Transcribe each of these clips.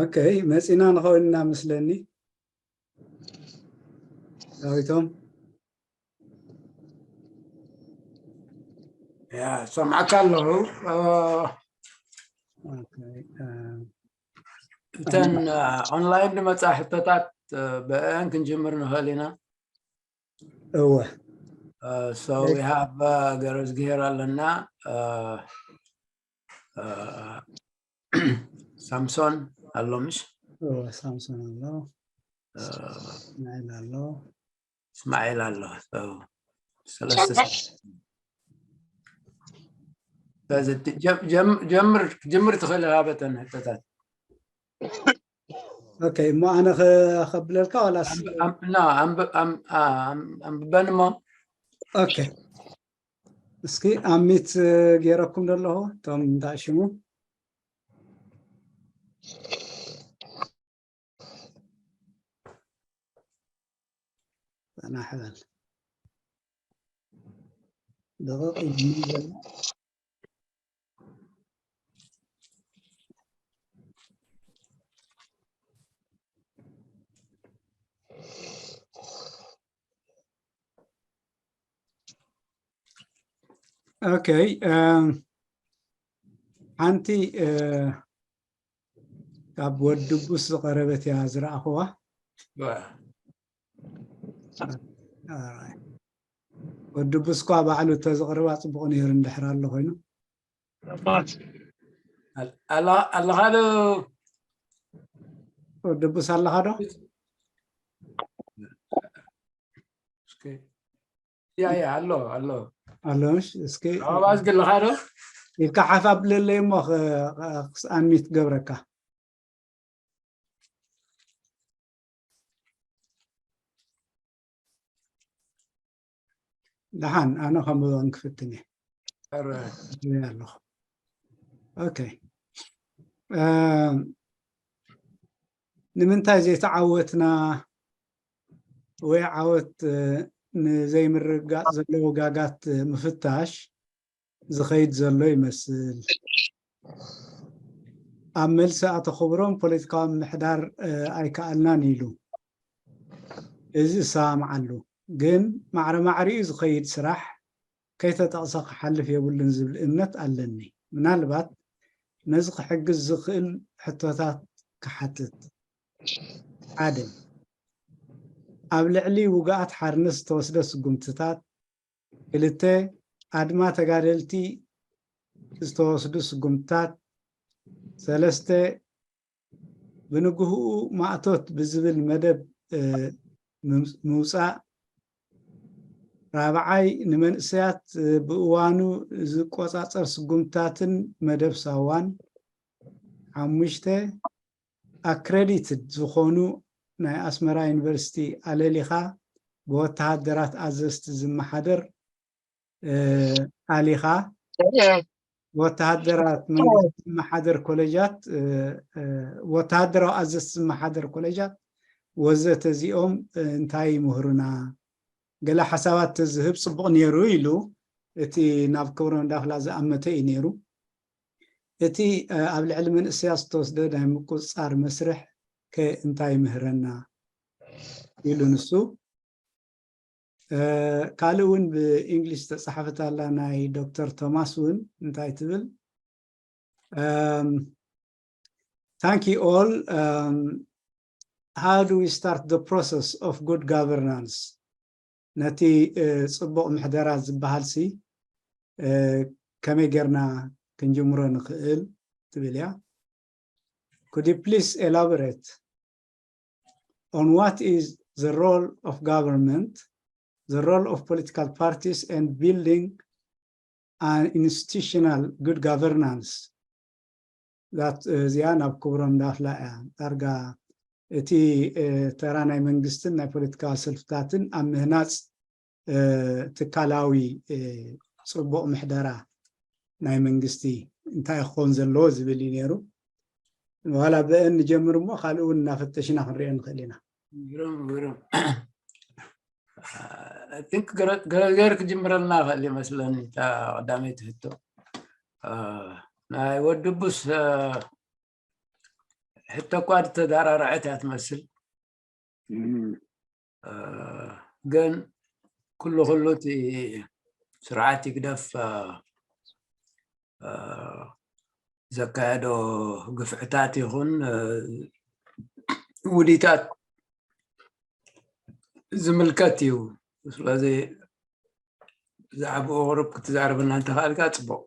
ኦኬ፣ መፂና ንኸውን ኢና መስለኒ። ዳዊቶም። ያ ሰምዓካ ኣለኹ። እ፣ ኦኬ፣ እ፣ እተን እ፣ ኦንላይን ዝመፃ ሕቶታት እ፣ ብአን ክንጅምር ንኽእል ኢና። እወ። እ፣ so we have እ፣ ገረዝግሄር ኣለና። እ፣ እ፣ ሳምሶን ኣሎ ምሽ? እወ፣ ሳምሶን ኣሎ። እ፣ እስማኤል ኣሎ። እስማኤል ኣሎ። So ሰለስተ ሰባት። ስለዚ እቲ ጀም- ጀም- ጀምር ጀምር ትኽእል ኢኻ በተን ሕቶታት። ኦኬ፣ እሞ ኣነ ከ- ከብለልካ ዋላስ? ኣንብ- ኣንብ- ና፣ ኣንብ- ኣም- ኣ- ኣም- ኣንብበን እሞ። ኦኬ፣ እስኪ ኣሚት ገይረኩም ዘለኹ እቶም እንታይ ሽሙ? ጸናሕ በል። ደቂቕ ኢሉኒ ዘሎ። ኦኬ፣ እም፣ ሓንቲ እ፣ ካብ ወዲ ቡስ ዝቐረበት እያ ዝረኣኽዋ። ዋ። ኣራይ። ወዲ ቡስ እኳ ባዕሉ እንተዘቕርባ ጽቡቕ ነይሩ እንድሕር ኣሎ ኮይኑ። ኣል- ኣላ- ኣለኻ ዶ? ወዲ ቡስ ኣለኻ ዶ? እስኪ። ያ ያ ኣሎ ኣሎ። ኣሎ፣ እሺ፣ እስኪ ኣባዝ ግልኻ ዶ? ኢልካ ሓፍ ኣብለለይ እሞ ኽ- ኽ- ክስ ኣንሚት ገብረካ። ደሓን፣ ኣነ ከምብበን ክፍትን እየ። ኧረ፣ እየ ኣለኹ። ኦኬ። እ፣ ንምንታይ ዘይተዓወትና ወይ ዓወት እ፣ ንዘይምርግጋጽ ዘለዎ ጋጋት ምፍታሽ ዝኸይድ ዘሎ ይመስል። ኣብ መልሲ ኣቶ ክብሮም ፖለቲካዊ ምምሕዳር እ፣ ኣይከኣልናን ኢሉ። እዚ እሰማምዓሉ። ግን ማዕረ ማዕሪኡ ዝኸይድ ስራሕ ከይተጠቕሰ ክሓልፍ የብሉን ዝብል እምነት ኣለኒ። ምናልባት ነዚ ክሕግዝ ዝኽእል ሕቶታት ክሓትት። ሓደ፣ ኣብ ልዕሊ ውግኣት ሓርነት ዝተወስደ ስጉምትታት፣ ክልተ፣ ኣድማ ተጋደልቲ ዝተወስዱ ስጉምትታት፣ ሰለስተ፣ ብንግህኡ ማእቶት ብዝብል መደብ እ፣ ምምስ- ምውፃእ፣ ራብዓይ፣ ንመንእሰያት እ፣ ብእዋኑ ዝቆፃፀር ስጉምትታትን መደብ ሳዋን፣ ሓሙሽተ፣ ኣክሬዲትድ ዝኾኑ ናይ ኣስመራ ዩኒቨርሲቲ ኣለሊኻ ብወተሃደራት ኣዘዝቲ ዝመሓደር እ፣ ኣሊኻ ወተሃደራት መንግስቲ ዝመሓደር ኮሌጃት እ፣ እ፣ ወተሃደራዊ ኣዘዝቲ ዝመሓደር ኮሌጃት ወዘተ እዚኦም እ፣ እንታይ ይምህሩና? ገለ ሓሳባት ተዝህብ ጽቡቕ ነይሩ ኢሉ እቲ ናብ ክብሮም ዳፍላ ዝኣመተ እዩ ነይሩ። እቲ እ፣ ኣብ ልዕሊ መንእሰያት ዝተወስደ ናይ ምቁጽጻር መስርሕ ከ እንታይ ይምህረና? ኢሉ ንሱ። እ፣ ካልእ እውን ብእንግሊሽ ዝተጻሕፈት ኣላ ናይ ዶክተር ቶማስ እውን እንታይ ትብል? Um, thank you all. Um, how do we start the process of good governance? ነቲ እ፣ ጽቡቕ ምሕደራ ዝበሃል ሲ እ፣ ከመይ ጌርና ክንጅምሮ ንኽእል ትብል እያ። Could you please elaborate on what is the role of government, the role of political parties, and building an institutional good governance? That እዚኣ ናብ ክብሮም ዳፍላ እያ። ዳርጋ እቲ እ፣ ተራ ናይ መንግስትን ናይ ፖለቲካዊ ሰልፍታትን ኣብ ምህናፅ እ፣ ትካላዊ እ፣ ፅቡቕ ምሕደራ ናይ መንግስቲ እንታይ ክኸውን ዘለዎ ዝብል እዩ ነይሩ። ዋላ ብአን ንጀምር እሞ ካልእ እውን እናፈተሽና ክንሪኦ ንኽእል ኢና። ግሩም ግሩም። I think ገረ- ገረዝገር ክጅምረልና ይኽእል ይመስለኒ እታ ቀዳመይቲ ሕቶ። እ፣ ናይ ወዲ ቡስ እ፣ ሕቶ እኳ ዝተዳራረዐት እያ ትመስል። እም፣ እ፣ ግን ኩሉ ኩሉ እቲ ስርዓት ይግደፍ እ፣ እ፣ ዘካየዶ ግፍዕታት ይኹን እ፣ ውዲታት ዝምልከት እዩ። ስለዚ ብዛዕባኡ ቁሩብ ክትዛረበና እንተኽኣልካ ጽቡቕ።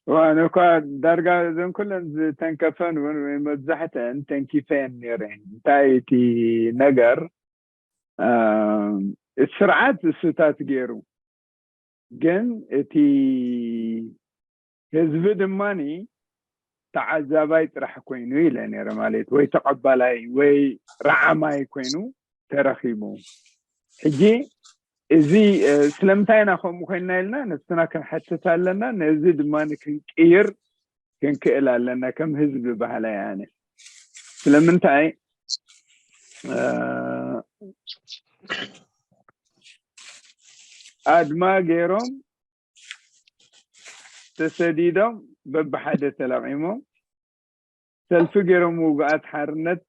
ዋን እኳ ዳርጋ እዘን ኩለን ዝተንከፈን እውን ወይ መብዛሕተን ተንኪፈን ነይረን። እንታይ እቲ ነገር? እ፣ እቲ ስርዓት እሱታት ገይሩ፣ ግን እቲ ህዝቢ ድማኒ ተዓዛባይ ጥራሕ ኮይኑ ኢለ ነይረ፣ ማለት ወይ ተቐባላይ ወይ ረዓማይ ኮይኑ ተረኺቡ። ሕጂ እዚ እ፣ ስለምንታይ ኢና ከምኡ ኮይንና ኢልና ነብስና ክንሓትት ኣለና። ነዚ ድማ ክንቅይር ክንክእል ኣለና ከም ህዝቢ ባህላይ ኣነ። ስለምንታይ እ፣ ኣድማ ገይሮም ተሰዲዶም በብሓደ ተለቒሞም ሰልፊ ገይሮም ውግኣት ሓርነት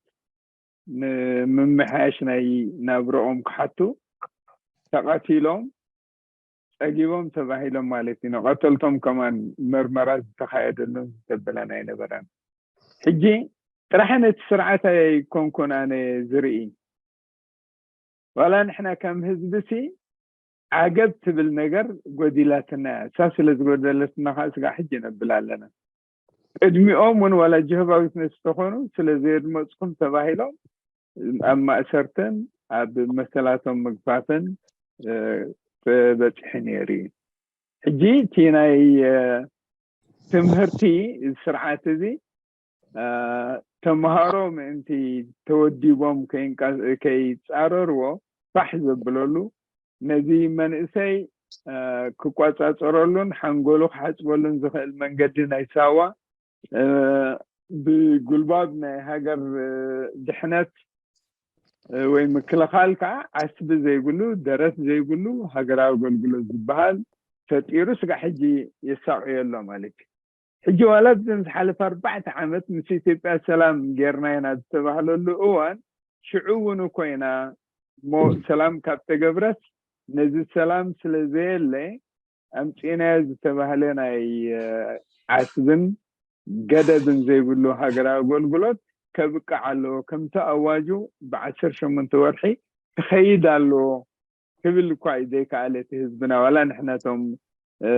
ንምምሕያሽ ናይ ናብረኦም ክሓቱ ተቐቲሎም ጸጊቦም ተባሂሎም ማለት እዩ። ንቐተልቶም ከማን መርመራ ዝተኻየደሉን ዝተበለን ኣይነበረን። ሕጂ ጥራሕ ነቲ ስርዓት ኣይኮንኩን ኣነ ዝርኢ። ዋላ ንሕና ከም ህዝቢ ሲ ዓገብ ትብል ነገር ጎዲላትና እያ። እሳ ስለ ዝጎደለትና ከዓ ስጋዕ ሕጂ ነብል ኣለና። ቅድሚኦም እውን ዋላ ጀህባዊት ነስተኾኑ ስለ ዘየድመፅኩም ተባሂሎም ኣብ ማእሰርትን ኣብ መሰላቶም ምግፋፍን እ፣ ተበፂሑ ነይሩ እዩ። ሕጂ እቲ ናይ እ፣ ትምህርቲ ስርዓት እዚ እ፣ ተምሃሮ ምእንቲ ተወዲቦም ከይንቀ- ከይፃረርዎ ፋሕ ዘብለሉ ነዚ መንእሰይ እ፣ ክቋፃፀረሉን ሓንጎሉ ክሓፅበሉን ዝኽእል መንገዲ ናይ ሳዋ እ፣ ብጉልባብ ናይ ሃገር እ፣ ድሕነት እ፣ ወይ ምክልኻል ከዓ ዓስቢ ዘይብሉ ደረት ዘይብሉ ሃገራዊ ኣገልግሎት ዝበሃል ፈጢሩ ስጋ ሕጂ የሳቅዮ ኣሎ ማለት እዩ። ሕጂ ዋላ እዘን ዝሓለፈ ኣርባዕተ ዓመት ምስ ኢትዮጵያ ሰላም ጌርና ኢና ዝተባህለሉ እዋን ሽዑ እውን እኮ ኢና እሞ ሰላም ካብ ተገብረስ ነዚ ሰላም ስለ ዘየለ ኣምፂእናዮ ዝተባህለ ናይ እ፣ ዓስብን ገደብን ዘይብሉ ሃገራዊ ኣገልግሎት ከብቅዕ ኣለዎ። ከምቲ ኣዋጁ ብዓሰርተ ሸሞንተ ወርሒ ክኸይድ ኣለዎ ክብል እኳ እዩ ዘይከኣለ እቲ ህዝብና። ዋላ ንሕነቶም እ፣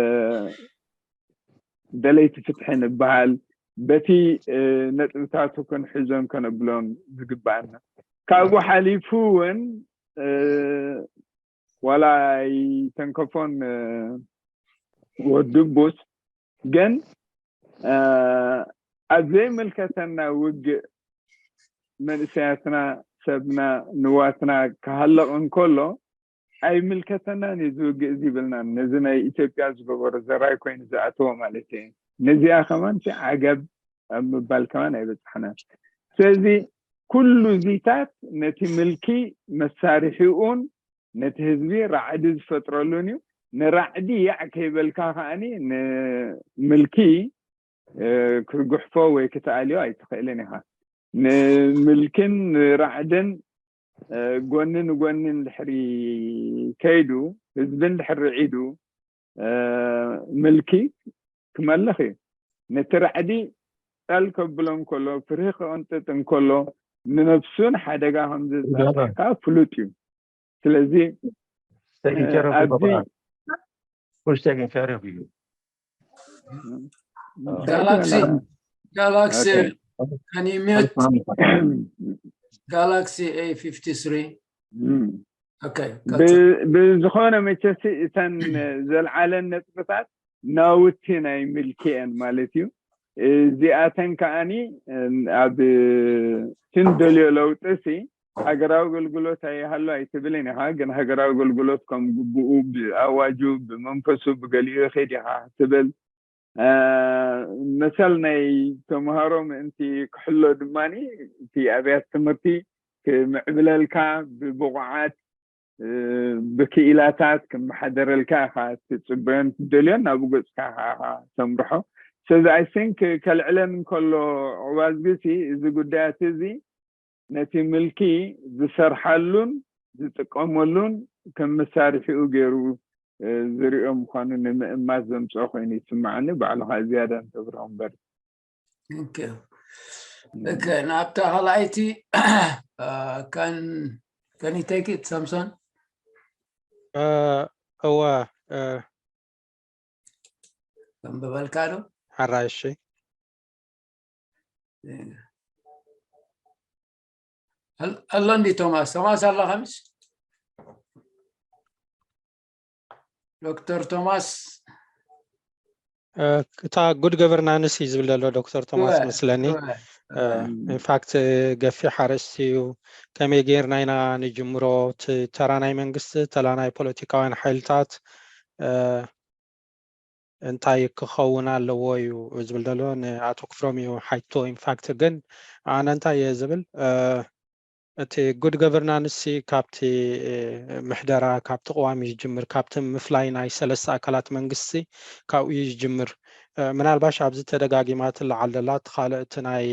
ደለይቲ ፍትሒ ንበሃል በቲ እ፣ ነጥብታቱ ክንሕዞን ከነብሎን ዝግባኣና። ካብኡ ሓሊፉ እውን እ፣ ዋላ ኣይተንከፎን እ፣ ወዲ ቡስ ግን እ፣ ኣብ ዘይምልከተና ውግእ መንእሰያትና ሰብና ንዋትና ክሃለቕ እንከሎ ኣይምልከተናን እዩ ዝውግእ እዚ ይብልና ነዚ ናይ ኢትዮጵያ ዝገበሮ ዘራይ ኮይኑ ዝኣተዎ ማለት እዩ። ነዚኣ ከማን ሲ ዓገብ ኣብ ምባል ከማን ኣይበፅሓናን። ስለዚ ኩሉ እዚታት ነቲ ምልኪ መሳርሒኡን ነቲ ህዝቢ ራዕዲ ዝፈጥረሉን እዩ። ንራዕዲ ያዕ ከይበልካ ከዓኒ ንምልኪ እ፣ ክጉሕፎ ወይ ክትኣልዮ ኣይትኽእልን ኢኻ። ንምልክን ንራዕድን እ፣ ጎኒ ንጎኒ እንድሕሪ ከይዱ ህዝቢ እንድሕሪ ዒዱ እ፣ ምልኪ ክመልኽ እዩ። ነቲ ራዕዲ ጣል ከብሎ እንከሎ ፍርሂ ክቕንጥጥ እንከሎ ንነብሱን ሓደጋ ከም ዘጻርካ ፍሉጥ እዩ። ስለዚ Taking care of the ኣብዚ Baba. Who's taking care of you? Galaxy, Galaxy, Okay. can you mute? Galaxy A fifty-three. እም፣ Okay, ብ- ብዝኾነ መቸሲ እተን ዘልዓለን ነጥብታት ናውቲ ናይ ምልኪ እየን ማለት እዩ። እዚኣተን ከዓኒ ኣብ ትንደልዮ ለውጥሲ ሃገራዊ ኣገልግሎት ኣይሃሉ ኣይትብልን ኢኻ፣ ግን ሃገራዊ ኣገልግሎት ከም ግቡኡ ብኣዋጁ ብመንፈሱ ብገሊኡ ይኸይድ ኢኻ ትብል። እ፣ መሰል ናይ ተምሃሮ ምእንቲ ክሕሎ ድማ እቲ ኣብያት ትምህርቲ ክምዕብለልካ ብብቑዓት እ፣ ብክኢላታት ክመሓደረልካ ኢኻ ትፅበዮን ትደልዮን ናብኡ ገፅካ ኢኻ ተምርሖ። ስለዚ I think ከልዕለን እንከሎ ዕዋዝግሲ እዚ ጉዳያት እዚ ነቲ ምልኪ ዝሰርሓሉን ዝጥቀመሉን ከም መሳርሒኡ ገይሩ ዝሪኦ ምዃኑ ንምእማት ዘምፅኦ ኮይኑ ይስማዓኒ። ባዕልኻ ዝያዳ ንተብርሆ እምበር። ናብታ ካልኣይቲ ከኒተይኪ ሳምሶን እወ ከንብበልካ ዶ? ሓራይ እሺ። ኣሎ እንዲ ቶማስ ቶማስ ኣለኻ ምስ ዶክተር ቶማስ እታ ጉድ ገቨርናንስ እዩ ዝብል ዘሎ ዶክተር ቶማስ መስለኒ። ኢንፋክት ገፊሕ ሓረስቲ እዩ። ከመይ ጌርና ኢና ንጅምሮ? ተራ ናይ መንግስቲ፣ ተራ ናይ ፖለቲካውያን ሓይልታት እንታይ ክኸውን ኣለዎ እዩ ዝብል ዘሎ ንኣቶ ክፍሮም እዩ ሓቶ። ኢንፋክት ግን ኣነ እንታይ እየ ዝብል እቲ ጉድ ገቨርናንስ ካብቲ ምሕደራ ካብቲ ቅዋም እዩ ዝጅምር፣ ካብቲ ምፍላይ ናይ ሰለስተ ኣካላት መንግስቲ ካብኡ እዩ ዝጅምር። ምናልባሽ ኣብዚ ተደጋጊማ ትለዓል ዘላ እቲ ካልእ እቲ ናይ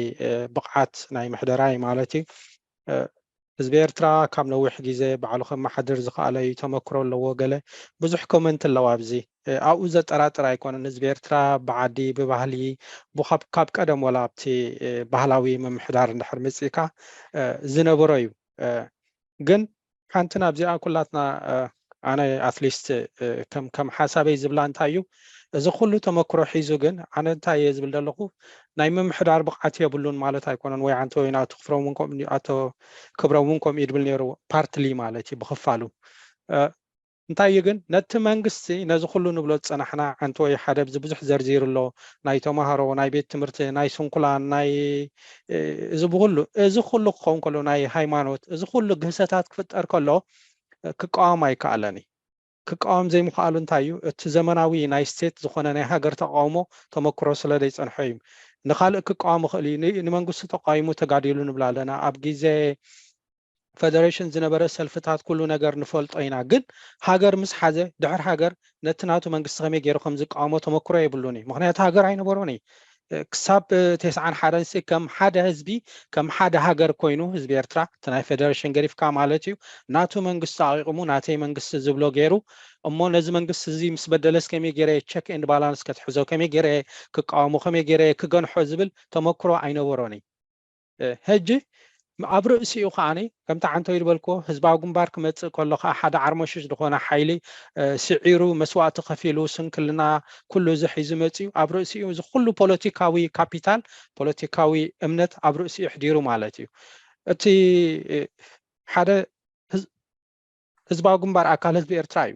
ብቕዓት ናይ ምሕደራ እዩ ማለት እዩ። ህዝቢ ኤርትራ ካብ ነዊሕ ግዜ ባዕሉ ከመሓድር ዝኸኣለ እዩ፣ ተመክሮ ኣለዎ። ገለ ብዙሕ ኮመንት ኣለዎ ኣብዚ። ኣብኡ ዘጠራጥር ኣይኮነን። ህዝቢ ኤርትራ ብዓዲ ብባህሊ ካብ ቀደም ወላ ኣብቲ ባህላዊ ምምሕዳር እንድሕር መፂእካ ዝነበሮ እዩ። ግን ሓንቲ ናብዚኣ ኩላትና ኣነ ኣትሊስት ከም ሓሳበይ ዝብላ እንታይ እዩ፣ እዚ ኩሉ ተመክሮ ሒዙ ግን ኣነ እንታይ እየ ዝብል ዘለኹ፣ ናይ ምምሕዳር ብቕዓት የብሉን ማለት ኣይኮነን። ወይ ኣንተ ወይ ኣቶ ክፍሮም እውን ከምኡ ከምኡ ይብል ነይሩ፣ ፓርትሊ ማለት እዩ ብክፋሉ። እንታይ እዩ ግን ነቲ መንግስቲ ነዚ ኩሉ ንብሎ ዝፀናሕና ኣንተ ወይ ሓደ ብዚ ብዙሕ ዘርዚሩ ኣሎ፣ ናይ ተማሃሮ፣ ናይ ቤት ትምህርቲ፣ ናይ ስንኩላን፣ ናይ እዚ ብኩሉ እዚ ኩሉ ክኸውን ከሎ ናይ ሃይማኖት እዚ ኩሉ ግህሰታት ክፍጠር ከሎ ክቃወም ኣይከኣለን እዩ። ክቃወም ዘይምኽኣሉ እንታይ እዩ? እቲ ዘመናዊ ናይ ስቴት ዝኾነ ናይ ሃገር ተቃውሞ ተመክሮ ስለ ዘይጸንሖ እዩ። ንኻልእ ክቃወም ይኽእል እዩ። ንመንግስቱ ተቃዊሙ ተጋዲሉ ንብል ኣለና። ኣብ ግዜ ፈደሬሽን ዝነበረ ሰልፍታት ኩሉ ነገር ንፈልጦ ኢና። ግን ሃገር ምስ ሓዘ ድሕር ሃገር ነቲ ናቱ መንግስቲ ከመይ ገይሩ ከም ዝቃወሞ ተመክሮ የብሉን እዩ። ምክንያቱ ሃገር ኣይነበሮን እዩ። ክሳብ ተስዓን ሓደን ሲ ከም ሓደ ህዝቢ ከም ሓደ ሃገር ኮይኑ ህዝቢ ኤርትራ እቲ ናይ ፌደሬሽን ገዲፍካ ማለት እዩ ናቱ መንግስቲ ኣቂቁሙ ናተይ መንግስቲ ዝብሎ ገይሩ እሞ ነዚ መንግስቲ እዚ ምስ በደለስ ከመይ ገይረ ቸክ ኤንድ ባላንስ ከትሕዞ ከመይ ገይረ ክቃወሞ ከመይ ገይረ ክገንሖ ዝብል ተመክሮ ኣይነበሮን እዩ። ሕጂ ኣብ ርእሲኡ ከዓኒ ከምቲ ዓንተው ዝበልክዎ ህዝባዊ ግንባር ክመፅእ ከሎ ከዓ ሓደ ዓርሞሽሽ ዝኾነ ሓይሊ ስዒሩ መስዋእቲ ከፊሉ ስንክልና ኩሉ እዚ ሒዙ መፅዩ ኣብ ርእሲኡ እዚ ኩሉ ፖለቲካዊ ካፒታል ፖለቲካዊ እምነት ኣብ ርእሲኡ ኣሕዲሩ ማለት እዩ። እቲ ሓደ ህዝባዊ ግንባር ኣካል ህዝቢ ኤርትራ እዩ።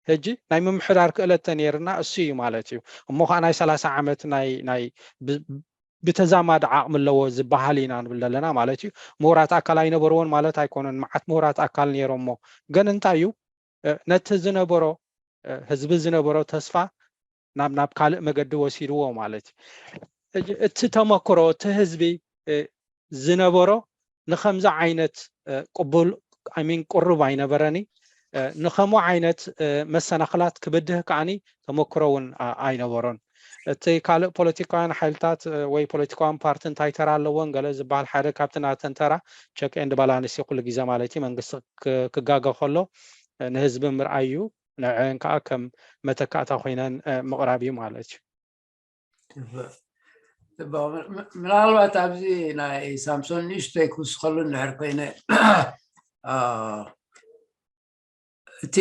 ሕጂ ናይ ምምሕዳር ክእለት ተነይርና እሱ እዩ ማለት እዩ። እሞ ከዓ ናይ ሰላሳ ዓመት ናይ ናይ ብተዛማዲ ዓቕሚ ኣለዎ ዝበሃል ኢና ንብል ዘለና ማለት እዩ። ምሁራት ኣካል ኣይነበርዎን ማለት ኣይኮነን። መዓት ምሁራት ኣካል ነይሮሞ። ግን እንታይ እዩ ነቲ ዝነበሮ ህዝቢ ዝነበሮ ተስፋ ናብ ናብ ካልእ መገዲ ወሲድዎ ማለት እዩ። እቲ ተመክሮ እቲ ህዝቢ ዝነበሮ ንከምዚ ዓይነት ቅቡል ሚን ቅሩብ ኣይነበረኒ። ንከምኡ ዓይነት መሰናክላት ክብድህ ከዓኒ ተመክሮ እውን ኣይነበሮን። እቲ ካልእ ፖለቲካውያን ሓይልታት ወይ ፖለቲካውያን ፓርቲ እንታይ ተራ ኣለዎን ገለ ዝበሃል ሓደ ካብቲ ናተን ተራ ቸክ ኤንድ ባላንስ ኩሉ ግዜ ማለት እዩ። መንግስቲ ክጋገ ከሎ ንህዝቢ ምርኣይ እዩ። ንዐን ከዓ ከም መተካእታ ኮይነን ምቕራብ እዩ ማለት እዩ። ምናልባት ኣብዚ ናይ ሳምሶን ንእሽተይ ክውስኸሉ እንድሕር ኮይነ እቲ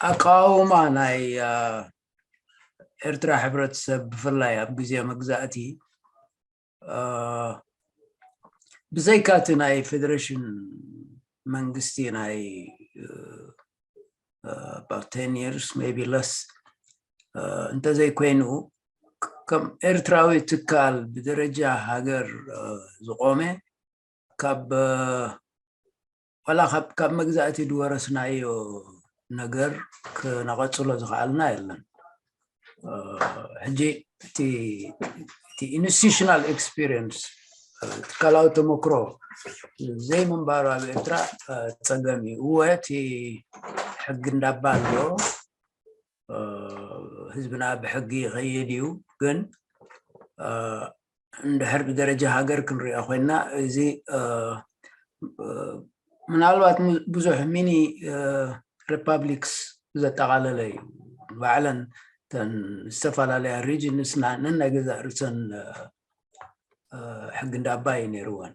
ኣቃውማ ናይ ኤርትራ ሕብረተሰብ ብፍላይ ኣብ ግዜ መግዛእቲ ብዘይካ እቲ ናይ ፌደሬሽን መንግስቲ ናይ about ten years maybe less እንተዘይኮይኑ ከም ኤርትራዊ ትካል ብደረጃ ሃገር ዝቆመ ካብ ዋላ ካብ መግዛእቲ ዝወረስናዮ ነገር ክነቐፅሎ ዝኸኣልና የለን። ሕጂ እቲ institutional experience ትካላዊ ተመክሮ ዘይምንባሩ ኣብ ኤርትራ ፀገም እዩ። እወ እቲ ሕጊ እንዳባ ኣሎ፣ ህዝብና ብሕጊ ይኸይድ እዩ። ግን እንድሕር ብደረጃ ሃገር ክንሪኦ ኮይና፣ እዚ ምናልባት ብዙሕ ሚኒ ሪፓብሊክስ ዘጠቓለለ እዩ። ባዕለን እተን ዝተፈላለያ ሪጅንስና ነናይ ገዛእ ርእሰን ሕጊ እንዳባይ ነይርወን።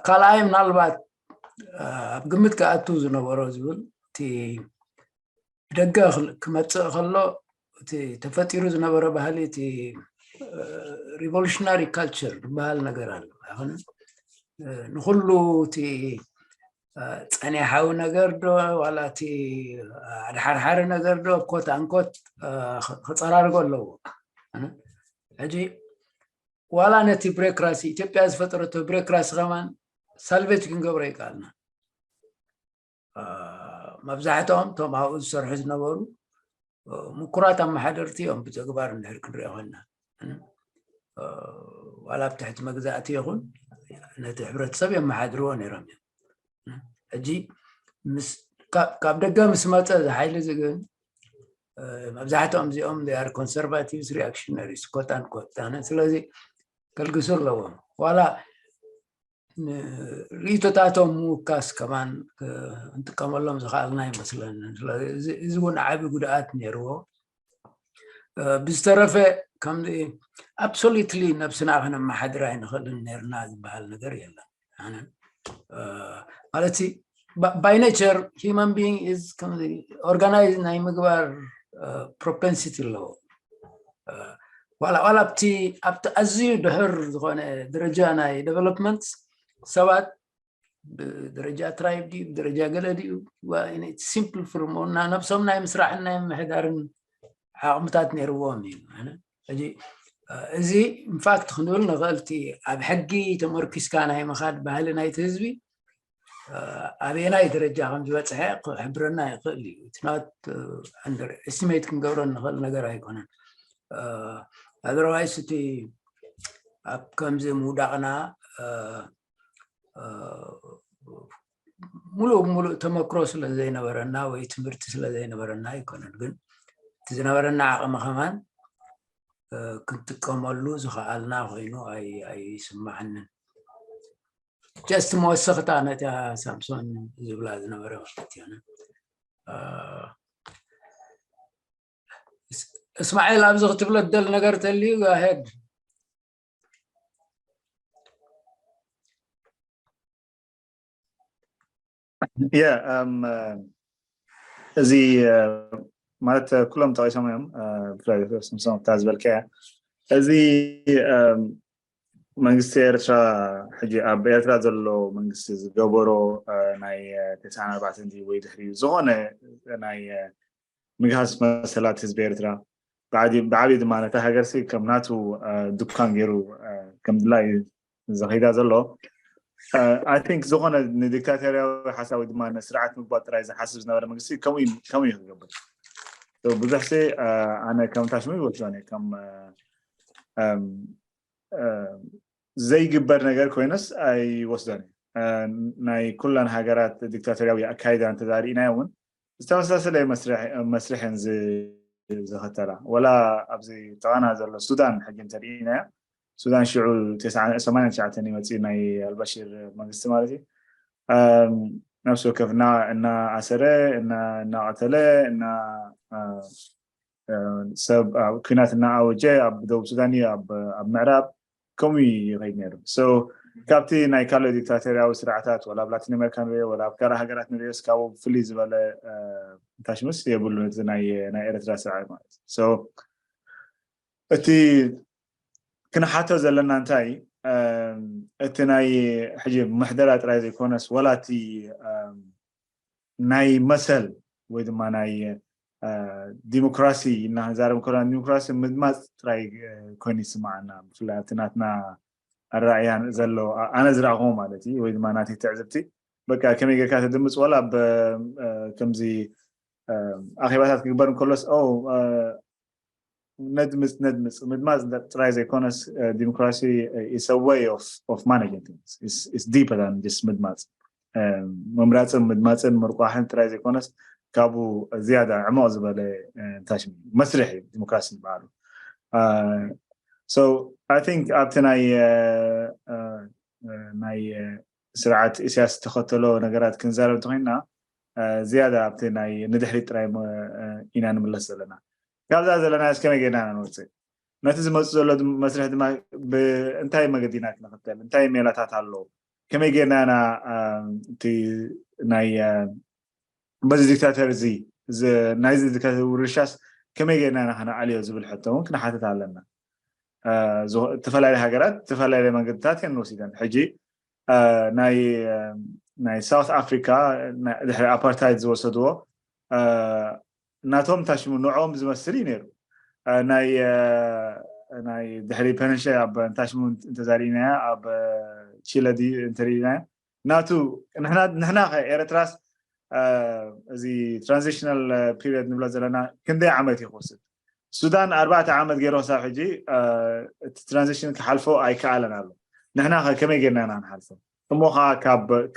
ካልኣይ ምናልባት ኣብ ግምት ክኣቱ ዝነበሮ ዝብል እቲ ብደገ ክመፅእ ከሎ እቲ ተፈጢሩ ዝነበረ ባህሊ እቲ ሪቮሉሽናሪ ካልቸር ዝበሃል ነገር ኣሎ። ንኩሉ እቲ ፀኒሓዊ ነገር ዶ ዋላ እቲ ኣድሓርሓሪ ነገር ዶ ኮት ኣንኮት ክፀራርጎ ኣለዎ። ሕጂ ዋላ ነቲ ብሬክራሲ ኢትዮጵያ ዝፈጠረቶ ብሬክራሲ ከማን ሳልቬጅ ክንገብሮ ይከኣልና። መብዛሕትኦም እቶም ኣብኡ ዝሰርሑ ዝነበሩ ምኩራት ኣመሓደርቲ እዮም። ብተግባር እንድሕር ክንሪኦ ኮይና ዋላ ኣብ ትሕቲ መግዛእቲ ይኹን ነቲ ሕብረተሰብ የመሓድርዎ ነይሮም እዮም። ሕጂ ካብ ደገ ምስ መፀ እዚ ሓይሊ እዚ ግን መብዛሕትኦም እዚኦም they are conservatives reactionaries quote unquote ኣነ ስለዚ ከልግሱ ኣለዎም። ዋላ ርእቶታቶም ምውካስ ከማን ክንጥቀመሎም ዝኽኣልና ይመስለኒ። እዚ እውን ዓቢ ጉድኣት ነይርዎ። ብዝተረፈ ከም absolutely ነብስና ክነመሓድር ኣይንኽእልን ነርና ዝበሃል ነገር የለን። ማለት by nature human being is organized ናይ ምግባር propensity ኣለዎ። ዋላ ዋላ ኣብቲ ኣብቲ ኣዝዩ ድሕር ዝኾነ ደረጃ ናይ ዴቨሎፕመንት ሰባት ብደረጃ ትራይብ ድዩ ብደረጃ ገለ ድዩ ሲምፕል ፍርም እና ነብሶም ናይ ምስራሕን ናይ ምሕዳርን ዓቕምታት ነይርዎም እዩ። ሕጂ እዚ ኢንፋክት ክንብል ንኽእል እቲ ኣብ ሕጊ ተመርኪስካ ናይ ምኻድ ባህሊ ናይቲ ህዝቢ ኣበየናይ ደረጃ ከም ዝበፅሐ ክሕብረና ይኽእል እዩ። እቲ ናት under estimate ክንገብሮ ንኽእል ነገር ኣይኮነን። ኣዘርዋይስ እቲ ኣብ ከምዚ ምውዳቕና ሙሉእ ብሙሉእ ተመክሮ ስለ ዘይነበረና ወይ ትምህርቲ ስለ ዘይነበረና ኣይኮነን። ግን እቲ ዝነበረና ዓቕሚ ከማን ክንጥቀመሉ ዝኸኣልና ኮይኑ ኣይስማዓንን። ጀስት መወሰኽታ ነታ ሳምሶን ዝብላ ዝነበረ ማለት እዩ። እስማኤል ኣብዚ ክትብሎ ትደል ነገር ተልዩ ጋሄድ የ እዚ ማለት ኩሎም ጠቂሶም እዮም። ብፍላይ ስምሶም እታ ዝበልካያ እዚ መንግስቲ ኤርትራ ሕጂ ኣብ ኤርትራ ዘሎ መንግስቲ ዝገበሮ ናይ ተስዓን ኣርባዕተን ወይ ድሕሪ ዝኾነ ናይ ምግሃስ መሰላት ህዝቢ ኤርትራ ብዓብዩ ድማ ነታ ሃገርሲ ከም ናቱ ድኳን ገይሩ ከም ድላዩ ዘኸይዳ ዘሎ። I think ዝኾነ ንዲክታቶርያዊ ሓሳብ ወይ ድማ ንስርዓት ምግባር ጥራይ ዝሓስብ ዝነበረ መንግስቲ ከምኡ እዩ ክገብር። ብዙሕ ሲ ኣነ ከም ታሽሙ ይወስዶን ከም ዘይግበር ነገር ኮይነስ ኣይወስዶን። ናይ ኩለን ሃገራት ዲክታቶርያዊ ኣካይዳ እንተዛሪእናዮ እውን ዝተመሳሰለ መስርሕ እየን ዝኸተላ። ወላ ኣብዚ ጥቓና ዘሎ ሱዳን ሕጂ እንተሪኢናያ ሱዳን ሽዑ ሰማንያን ትሽዓተን ይመፅእ ናይ ኣልባሽር መንግስቲ ማለት እዩ። ነፍሲ ወከፍ እናኣሰረ እናቐተለ እና ሰብ ኩናት እናኣወጀ ኣብ ደቡብ ሱዳን እዩ ኣብ ምዕራብ ከምኡ ይኸይድ ነይሩ። ካብቲ ናይ ካልኦ ዲክታቶርያዊ ስርዓታት ወላ ኣብ ላቲን ኣሜሪካ ንሪኦ ወላ ኣብ ካልእ ሃገራት ንሪኦ እስካብ ፍልይ ዝበለ እንታሽምስ የብሉን እቲ ናይ ኤርትራ ስርዓት ማለት እዩ። እቲ ክንሓቶ ዘለና እንታይ እቲ ናይ ሕጂ ምሕደራ ጥራይ ዘይኮነስ ወላ እቲ ናይ መሰል ወይ ድማ ናይ ዲሞክራሲ እና ክንዛረብ ከለና ዲሞክራሲ ምድማፅ ጥራይ ኮይኑ ይስማዓና። ብፍላይ ኣብቲ ናትና ኣረኣእያ ዘሎ ኣነ ዝረኣኹዎ ማለት እዩ ወይ ድማ ናተይ ትዕዝብቲ በቃ ከመይ ጌርካ ተድምፅ ወላ ኣብ ከምዚ ኣኼባታት ክግበር እንከሎስ ነድምፅ ነድምፅ ምድማፅ ጥራይ ዘይኮነስ ዲሞክራሲ is a way of managing things is deeper than just ምድማፅ ምምራፅን ምድማፅን ምርቋሕን ጥራይ ዘይኮነስ ካብኡ ዝያዳ ዕሞቕ ዝበለ እንታይ ሽሙ መስርሕ እዩ ዲሞክራሲ ዝበሃሉ። So I think ኣብቲ ናይ ናይ ስርዓት ኢሳያስ ዝተኸተሎ ነገራት ክንዛረብ እንተኮይንና ዝያዳ ኣብቲ ናይ ንድሕሪት ጥራይ ኢና ንምለስ ዘለና። ካብዛ ዘለና እስከመይ ጌርና ኢና ንወፅእ? ነቲ ዝመፅእ ዘሎ መስርሕ ድማ ብእንታይ መገዲ ኢና ክንኽተል? እንታይ ሜላታት ኣለዉ? ከመይ ጌርና ኢና እቲ ናይ በዚ ዲክታተር እዚ ናይዚ ዲክታተር ውርሻስ ከመይ ጌርና ኢና ከነዓልዮ ዝብል ሕቶ እውን ክንሓትት ኣለና። ዝተፈላለዩ ሃገራት ዝተፈላለዩ መንገድታት እየን ወሲደን። ሕጂ ናይ ሳውት ኣፍሪካ ድሕሪ ኣፓርታይድ ዝወሰድዎ ናቶም ታሽሙ ንዕኦም ዝመስል እዩ ነይሩ። ናይ ናይ ድሕሪ ፐነሸ ኣብ ታሽሙ እንተዛሪእናያ ኣብ ቺለ እንተሪእናያ ናቱ ንሕና ከ ኤረትራስ እዚ ትራንዚሽናል ፒሪድ ንብሎ ዘለና ክንደይ ዓመት እዩ ክወስድ? ሱዳን ኣርባዕተ ዓመት ገይሩ ክሳብ ሕጂ እቲ ትራንዚሽን ክሓልፎ ኣይከኣለን ኣሎ። ንሕና ከ ከመይ ጌርና ኢና ንሓልፎ? እሞ ከዓ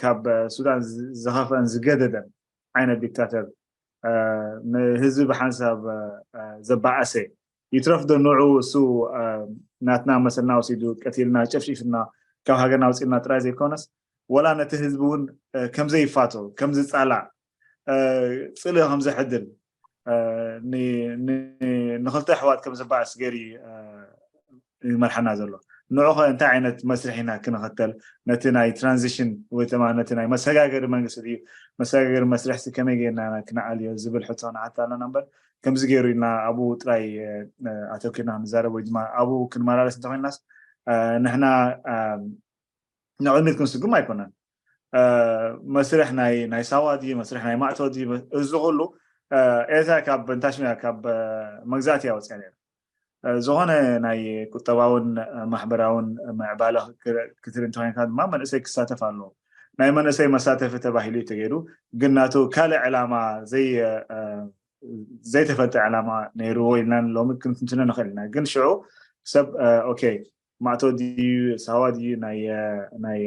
ካብ ሱዳን ዝኸፍአን ዝገደደን ዓይነት ዲክታተር ንህዝቢ ብሓንሳብ ዘባኣሰ ይትረፍ ዶ ንዑ እሱ ናትና መሰልና ወሲዱ ቀቲልና ጨፍጪፍና ካብ ሃገርና ኣውፂእና ጥራይ ዘይኮነስ ወላ ነቲ ህዝቢ እውን ከምዘይፋቶ ከምዝፃላእ ፅልኢ ከምዘሕድር ንክልተ ኣሕዋት ከምዝባእስ ገይሩ ይመርሓና ዘሎ። ንዑኸ እንታይ ዓይነት መስርሕ ኢና ክንኸተል ነቲ ናይ ትራንዚሽን ወይ ድማ ነቲ ናይ መሰጋገሪ መንግስቲ ድዩ መሰጋገሪ መስርሕሲ ከመይ ጌርና ኢና ክነኣልዮ ዝብል ሕቶ ንሓታ ኣለና እምበር ከምዚ ገይሩ ኢልና ኣብኡ ጥራይ ኣተኪርና ክንዛረብ ወይ ድማ ኣብኡ ክንመላለስ እንተኮይናስ ንሕና ንቕድሚት ክንስጉም ኣይኮነን። መስርሕ ናይ ናይ ሳዋ ድዩ መስርሕ ናይ ማእቶ ድዩ እዚ ኩሉ ኤርትራ ካብ እንታሽሚያ ካብ መግዛእቲ ኣወፅያ ነይራ። ዝኾነ ናይ ቁጠባውን ማሕበራውን ምዕባለ ክትርኢ እንተኮይንካ ድማ መንእሰይ ክሳተፍ ኣለዎ። ናይ መንእሰይ መሳተፊ ተባሂሉ እዩ ተገይሩ፣ ግን ናቱ ካልእ ዕላማ ዘይ ዘይተፈልጠ ዕላማ ነይርዎ ኢልና ሎሚ ክንትንትኖ ንኽእል ኢና። ግን ሽዑ ሰብ ኦኬ ማእቶ ድዩ ሳዋ ድዩ ናይ ናይ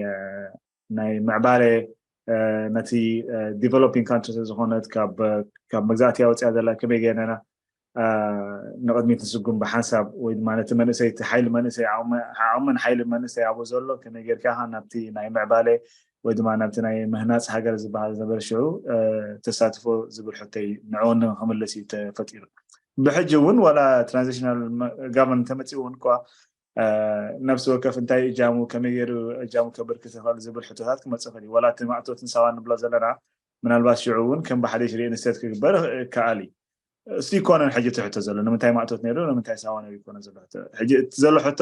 ናይ ምዕባለ ነቲ ዲቨሎፒንግ ካንትሪ ዝኾነት ካብ መግዛእቲ ኣውፅያ ዘላ ከመይ ገይርና ንቕድሚት ንስጉም ብሓንሳብ ወይ ድማ ነቲ መንእሰይ እቲ ሓይሊ መንእሰይ ዓቕምን ሓይሊ መንእሰይ ኣብኡ ዘሎ ከመይ ጌርካ ናብቲ ናይ ምዕባለ ወይ ድማ ናብቲ ናይ ምህናፅ ሃገር ዝበሃል ዝነበረ ሽዑ ተሳትፎ ዝብል ሕቶይ ንዕኡ ክምልስ እዩ ተፈጢሩ። ብሕጂ እውን ዋላ ትራንዚሽናል ጋቨርንመንት ተመፂኡ እውን እኳ ነብሲ ወከፍ እንታይ እጃሙ ከመይ ገይሩ እጃሙ ከበርክት ይኽእል ዝብል ሕቶታት ክመፅእ ይኽእል እዩ። ዋላ እቲ ማእቶትን ሳዋን ንብሎ ዘለና ምናልባት ሽዑ እውን ከም ብሓድሽ ሪኢንስቴት ክግበር ይከኣል እዩ። እሱ ይኮነን ሕጂ እቲ ሕቶ ዘሎ ንምንታይ ማእቶት ነይሩ ንምንታይ ሳዋ ነይሩ ይኮነ ዘሎ ሕቶ። ሕጂ እቲ ዘሎ ሕቶ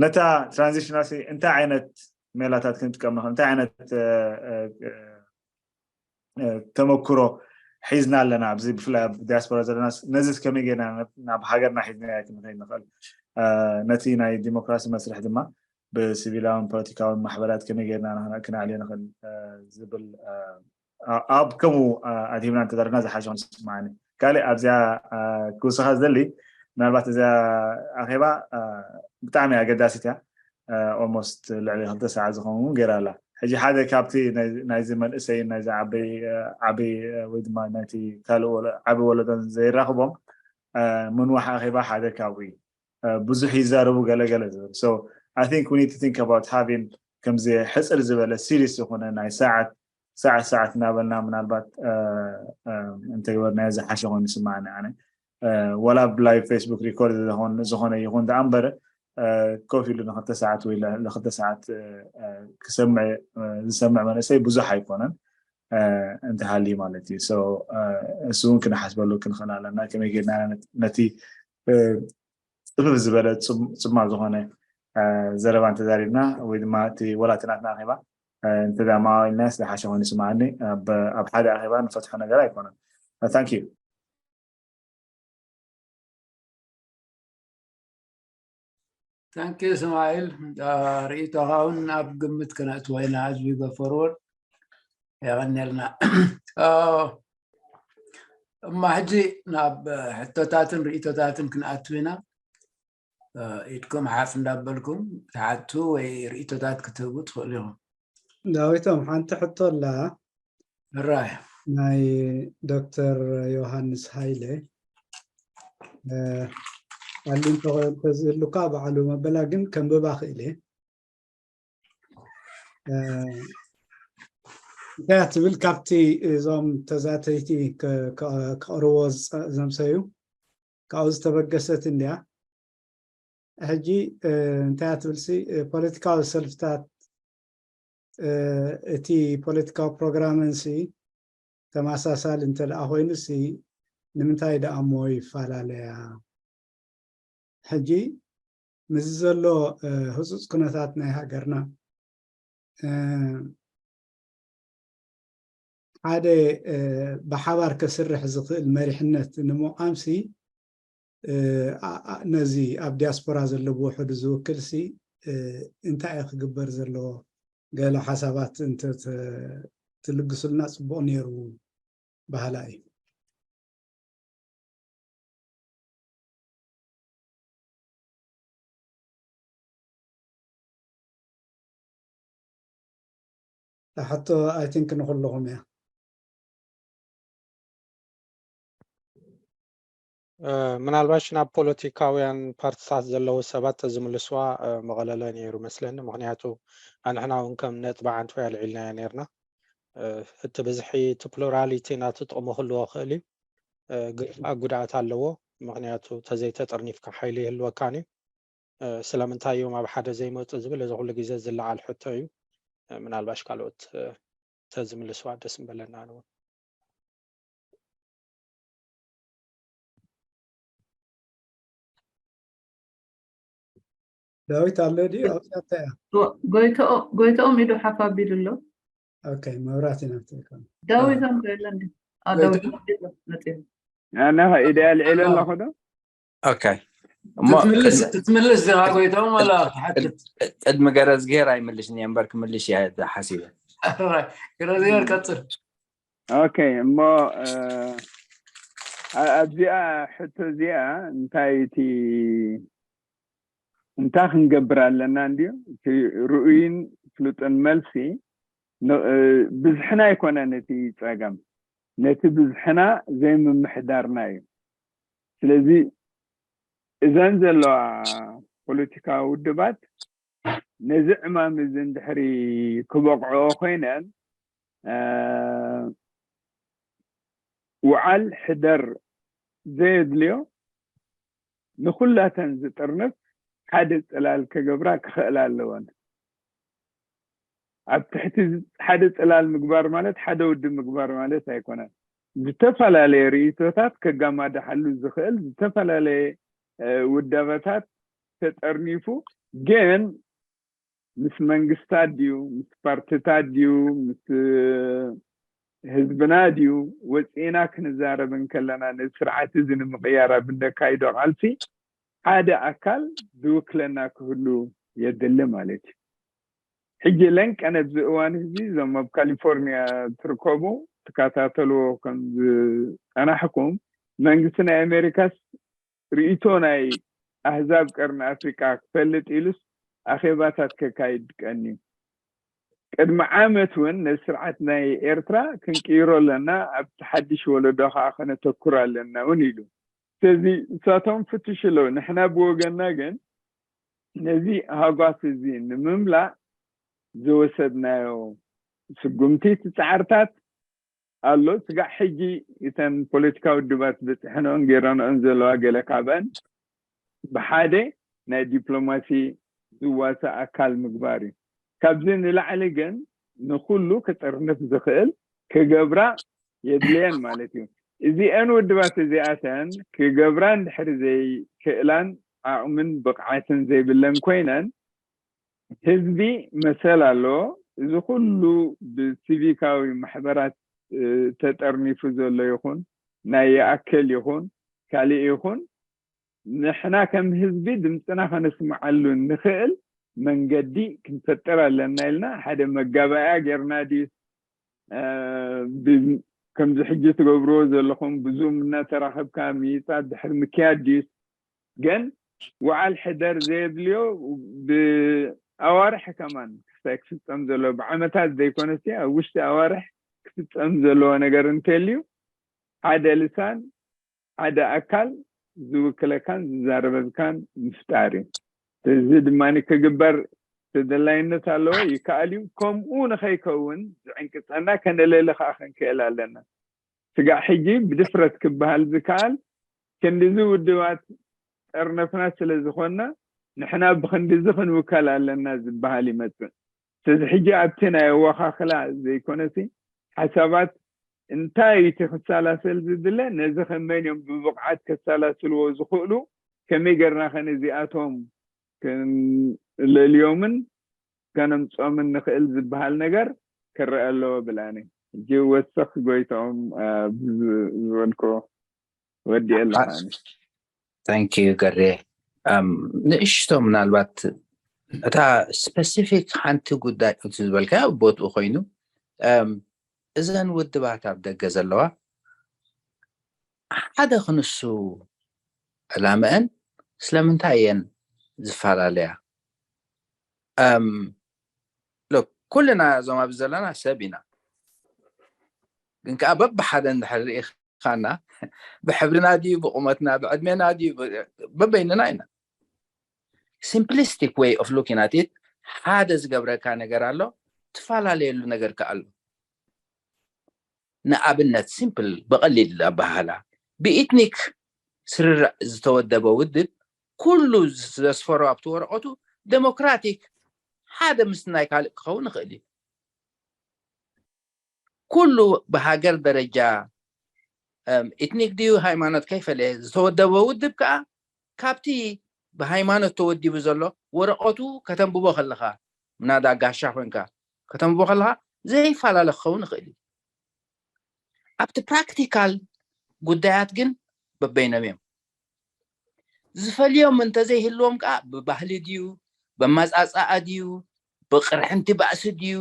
ነታ ትራንዚሽናል እንታይ ዓይነት ሜላታት ክንጥቀም ንኽእል እንታይ ዓይነት ተመክሮ ሒዝና ኣለና ኣብዚ ብፍላይ ኣብ ዲያስፖራ ዘለና ነዚ ከመይ ጌርና ናብ ሃገርና ሒዝና ክንኸይድ ንኽእል ነቲ ናይ ዲሞክራሲ መስርሕ ድማ ብሲቪላውን ፖለቲካውን ማሕበራት ከመይ ጌርና ክነዕልዮ ንኽእል ዝብል ኣብ ከምኡ ኣድሂብና እንተደረና ዝሓሸ ስማዓኒ ካልእ ኣብዚኣ ክውስኻ ዝደሊ ምናልባት እዚኣ ኣኼባ ብጣዕሚ ኣገዳሲት እያ ኦልሞስት ልዕሊ ክልተ ሰዓት ዝኸውን እውን ገይራ ኣላ ሕጂ ሓደ ካብቲ ናይዚ መንእሰይን ናይዚ ዓበይ ዓበይ ወይ ድማ ናይቲ ካልእ ዓበይ ወለዶን ዘይራኽቦም ምንዋሕ ኣኼባ ሓደ ካብኡ እዩ ብዙሕ ይዛረቡ ገለገለ ዝብል so I think we need to think about having ከምዚ ሕፅር ዝበለ ሲሪስ ዝኾነ ናይ ሰዓት ሰዓት ሰዓት እናበልና ምናልባት እንተገበርናዮ ዝሓሸ ኮይኑ ይስማዓኒ ኣነ ወላ ብላይ ፌስቡክ ሪኮርድ ዝኾነ ይኹን ደኣ እምበር ኮፍ ኢሉ ንክልተ ሰዓት ወይ ንክልተ ሰዓት ክሰምዕ ዝሰምዕ መንእሰይ ብዙሕ ኣይኮነን እንተሃልዩ ማለት እዩ እሱ እውን ክንሓስበሉ ክንኽእል ኣለና ከመይ ጌርና ነቲ ፅፍፍ ዝበለ ፅማ ዝኾነ ዘረባ እንተዛሪብና ወይ ድማ እቲ ወላ እቲ ናትና ኣኼባ እንተዳ ማዋልና ስለ ሓሸ ኮይኑ ስማዓኒ ኣብ ሓደ ኣኼባ ንፈትሖ ነገር ኣይኮነን thank you thank you እስማኤል ርእይቶኻ እውን ኣብ ግምት ክነእትዎ ኢና as we go forward የቐንየልና እማ ሕጂ ናብ ሕቶታትን ርእይቶታትን ክንኣቱ ኢና ኢድኩም ሓፍ እንዳበልኩም ትሓቱ ወይ ርእይቶታት ክትህቡ ትኽእሉ ኢኹም ዳዊቶም ሓንቲ ሕቶ ኣላ ራይ ናይ ዶክተር ዮሃንስ ሃይለ ኣሊንቶ ተዝህሉካ ባዕሉ መበላ ግን ከንብባ ክእል እየ። እንታይ ትብል? ካብቲ እዞም ተዛተይቲ ክቕርቦ ዘምሰዩ ካብኡ ዝተበገሰት እንድያ። ሕጂ እንታይ ትብል ሲ ፖለቲካዊ ሰልፍታት እቲ ፖለቲካዊ ፕሮግራመን ሲ ተመሳሳሊ እንተ ደኣ ኮይኑ ሲ ንምንታይ ደኣ እሞ ይፈላለያ? ሕጂ ምስዚ ዘሎ ህፁፅ ኩነታት ናይ ሃገርና ሓደ ብሓባር ከስርሕ ዝኽእል መሪሕነት ንምቋምሲ ነዚ ኣብ ዲያስፖራ ዘሎ ብውሕዱ ዝውክል ሲ እንታይ እዩ ክግበር ዘለዎ? ገለ ሓሳባት እንተ ትልግሱልና ፅቡቕ ነይሩ በሃላ እዩ። ሕቶ ኣይ ቲንክ ንኩልኹም እያ። ምናልባሽ ናብ ፖለቲካውያን ፓርትታት ዘለዉ ሰባት ተዝምልስዋ መቐለለ ነይሩ መስለኒ። ምክንያቱ ኣንሕና እውን ከም ነጥቢ ዓንትወይ ኣልዒልናዮ ነርና። እቲ ብዝሒ እቲ ፕሉራሊቲ ናቱ ጥቕሚ ክህልዎ ክእል እዩ፣ ግን ጉድኣት ኣለዎ። ምክንያቱ ተዘይተጠርኒፍካ ሓይሊ ይህልወካን እዩ። ስለምንታይ እዮም ኣብ ሓደ ዘይመፁ ዝብል እዚ ኩሉ ግዜ ዝለዓል ሕቶ እዩ። ምናልባሽ ካልኦት ተዝምልስዋ ደስ ምበለና ንውን። ዳዊት ኣሎ ድዩ? ኣውፅኣታ እያ። ጎይተኦም ኢዱ ሓፍ ኣቢሉ ኣሎ። ኦኬ፣ መብራት ኢና ትልካ። ዳዊቶም ከ የለን ድዩ? አ፣ ዳዊት መፂኡ። ኣነ ኢደ ኣልዒለ ኣለኹ ዶ? ኦኬ። እሞ ክትምልስ ክትምልስ ዲኻ ጎይቶም ኣላ ትሓትት። ቅድሚ ገረዝግሄር ኣይምልሽን እየ እምበር ክምልሽ እየ ሓሲበ። ገረዝግሄር ቀፅል። ኦኬ፣ እሞ ኣብዚኣ ሕቶ እዚኣ እንታይ እቲ እንታይ ክንገብር ኣለና እንድዩ? እቲ ርኡይን ፍሉጥን መልሲ ብዝሕና ኣይኮነን እቲ ፀገም፣ ነቲ ብዝሕና ዘይምምሕዳርና እዩ። ስለዚ እዘን ዘለዋ ፖለቲካዊ ውድባት ነዚ ዕማም እዚ እንድሕሪ ክበቕዕኦ ኮይነን ውዓል ሕደር ዘየድልዮ ንኩላተን ዝጥርንፍ ሓደ ፅላል ክገብራ ክኽእላ ኣለወን። ኣብ ትሕቲ ሓደ ፅላል ምግባር ማለት ሓደ ውድብ ምግባር ማለት ኣይኮነን። ዝተፈላለየ ርእይቶታት ከጋማድሓሉ ዝኽእል ዝተፈላለየ ውዳበታት ተጠርኒፉ ግን ምስ መንግስታት ድዩ ምስ ፓርትታት ድዩ ምስ ህዝብና ድዩ ወፂና ክንዛረብ እንከለና ነዚ ስርዓት እዚ ንምቕያር ኣብ እንደካይዶ ቃልሲ ሓደ ኣካል ዝውክለና ክህሉ የድሊ ማለት እዩ። ሕጂ ለንቀ ነብዚ እዋን እዚ እዞም ኣብ ካሊፎርኒያ ትርከቡ ትከታተልዎ ከም ዝፀናሕኩም መንግስቲ ናይ ኣሜሪካስ ርእይቶ ናይ ኣህዛብ ቀርኒ ኣፍሪቃ ክፈልጥ ኢሉስ ኣኼባታት ከካይድ ቀንዩ። ቅድሚ ዓመት እውን ነዚ ስርዓት ናይ ኤርትራ ክንቅይሮ ኣለና፣ ኣብቲ ሓድሽ ወለዶ ከዓ ከነተኩር ኣለና እውን ኢሉ። ስለዚ ንሳቶም ፍትሽ ኣለዉ። ንሕና ብወገንና ግን ነዚ ሃጓፍ እዚ ንምምላእ ዝወሰድናዮ ስጉምቲ፣ እቲ ፃዕርታት ኣሎ። ስጋዕ ሕጂ እተን ፖለቲካዊ ውድባት በፅሐንኦን ገይረንኦን ዘለዋ ገለ ካብአን ብሓደ ናይ ዲፕሎማሲ ዝዋሳእ ኣካል ምግባር እዩ። ካብዚ ንላዕሊ ግን ንኩሉ ክጥርንፍ ዝኽእል ክገብራ የድልየን ማለት እዩ። እዚአን ውድባት እዚኣተን ክገብራ እንድሕር ዘይክእላን ዓቕምን ብቕዓትን ዘይብለን ኮይነን ህዝቢ መሰል ኣለዎ። እዚ ኩሉ ብሲቪካዊ ማሕበራት ተጠርኒፉ ዘሎ ይኹን ናይ ይኣክል ይኹን ካሊእ ይኹን ንሕና ከም ህዝቢ ድምፅና ከነስምዓሉ እንኽእል መንገዲ ክንፈጥር ኣለና ኢልና ሓደ መጋባእያ ጌርና ድዩ ከምዚ ሕጂ ትገብርዎ ዘለኹም ብዙም እናተራኸብካ ምይፃት ድሕሪ ምክያድ ድዩስ ግን ውዓል ሕደር ዘየድልዮ ብኣዋርሕ ከማን ክሳይ ክፍፀም ዘሎ ብዓመታት ዘይኮነስ ኣብ ውሽጢ ኣዋርሕ ክፍጸም ዘለዎ ነገር እንተልዩ ሓደ ልሳን ሓደ ኣካል ዝውክለካን ዝዛረበልካን ምፍጣር እዩ። እዚ ድማ ክግበር ተደላይነት ኣለዎ፣ ይከኣል እዩ። ከምኡ ንኸይከውን ዝዕንቅጸና ከነለሊ ከዓ ክንክእል ኣለና። ስጋዕ ሕጂ ብድፍረት ክበሃል ዝከኣል ክንድዚ ውድባት ጠርነፍና ስለ ዝኾንና ንሕና ብክንድዚ ክንውከል ኣለና ዝበሃል ይመጽእ። ስለዚ ሕጂ ኣብቲ ናይ ኣወኻኽላ ዘይኮነሲ ሓሳባት እንታይ እቲ ክሰላሰል ዝድለ ነዚ ከመን እዮም ብብቕዓት ከሰላስልዎ ዝኽእሉ ከመይ ገርና ከ ነዚኣቶም ክንለልዮምን ከነምጾምን ንኽእል ዝበሃል ነገር ክረአ ኣለዎ ብላኒ። ሕጂ ወሰኽ ጎይታኦም ዝበልኮ ወዲኤ ኣለኻ። Thank you ገሬ። ንእሽቶ ምናልባት እታ ስፐሲፊክ ሓንቲ ጉዳይ እቲ ዝበልካ ቦትኡ ኮይኑ እዘን ውድባት ኣብ ደገ ዘለዋ ሓደ ክንሱ ዕላመአን ስለምንታይ እየን ዝፈላለያ? ኩልና እዞም ኣብዚ ዘለና ሰብ ኢና፣ ግን ከዓ በብሓደ እንድሕር ርኢኻና ብሕብርና ድዩ ብቁመትና ብዕድሜና ድዩ በበይንና ኢና። Simplistic way of looking at it ሓደ ዝገብረካ ነገር ኣሎ፣ ትፈላለየሉ ነገር ከዓ ኣሎ። ንኣብነት ሲምፕል ብቐሊል ኣበሃህላ ብኢትኒክ ስርርዕ ዝተወደበ ውድብ ኩሉ ዘስፈሮ ኣብቲ ወረቐቱ ዴሞክራቲክ ሓደ ምስ ናይ ካልእ ክኸውን ይኽእል እዩ። ኩሉ ብሃገር ደረጃ ኢትኒክ ድዩ ሃይማኖት ከይፈለየ ዝተወደበ ውድብ ከዓ ካብቲ ብሃይማኖት ተወዲቡ ዘሎ ወረቐቱ ከተንብቦ ከለኻ ምናዳ ጋሻ ኮንካ ከተንብቦ ከለኻ ዘይፈላለ ክኸውን ይኽእል እዩ። ኣብቲ ፕራክቲካል ጉዳያት ግን በበይኖም እዮም። ዝፈልዮም እንተዘይህልዎም ከዓ ብባህሊ ድዩ ብመፃፃኣ ድዩ ብቅርሕንቲ ባእሲ ድዩ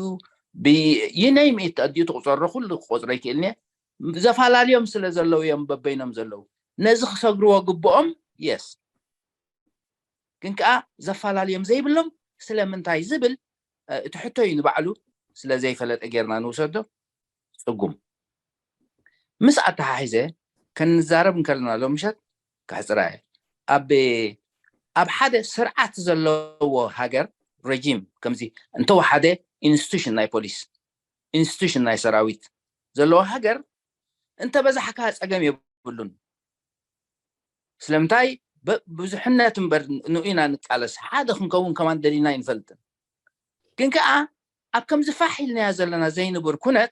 ብይነይም ኢት ኣድዩ ትቁፀሮ ኩሉ ክቆፅሮ ይክእል እየ። ዘፈላለዮም ስለ ዘለዉ እዮም በበይኖም ዘለዉ። ነዚ ክሰግርዎ ግብኦም የስ ግን ከዓ ዘፈላለዮም ዘይብሎም ስለምንታይ ዝብል እቲ ሕቶ እዩ ንባዕሉ ስለ ዘይፈለጠ ጌርና ንውሰዶ ፅጉም ምስ ኣተሓሒዘ ከንዛረብ እንከለና ሎ ምሸት ከሕፅራ እየ ኣብ ኣብ ሓደ ስርዓት ዘለዎ ሃገር ረጂም ከምዚ እንተወሓደ ኢንስቲቱሽን ናይ ፖሊስ ኢንስቲቱሽን ናይ ሰራዊት ዘለዎ ሃገር እንተበዛሕካ ፀገም የብሉን። ስለምንታይ ብዙሕነት እምበር ንኡ ኢና ንቃለስ ሓደ ክንከውን ከማን ደሊና ይንፈልጥን ግን ከዓ ኣብ ከምዚ ፋሕ ኢልናዮ ዘለና ዘይንቡር ኩነት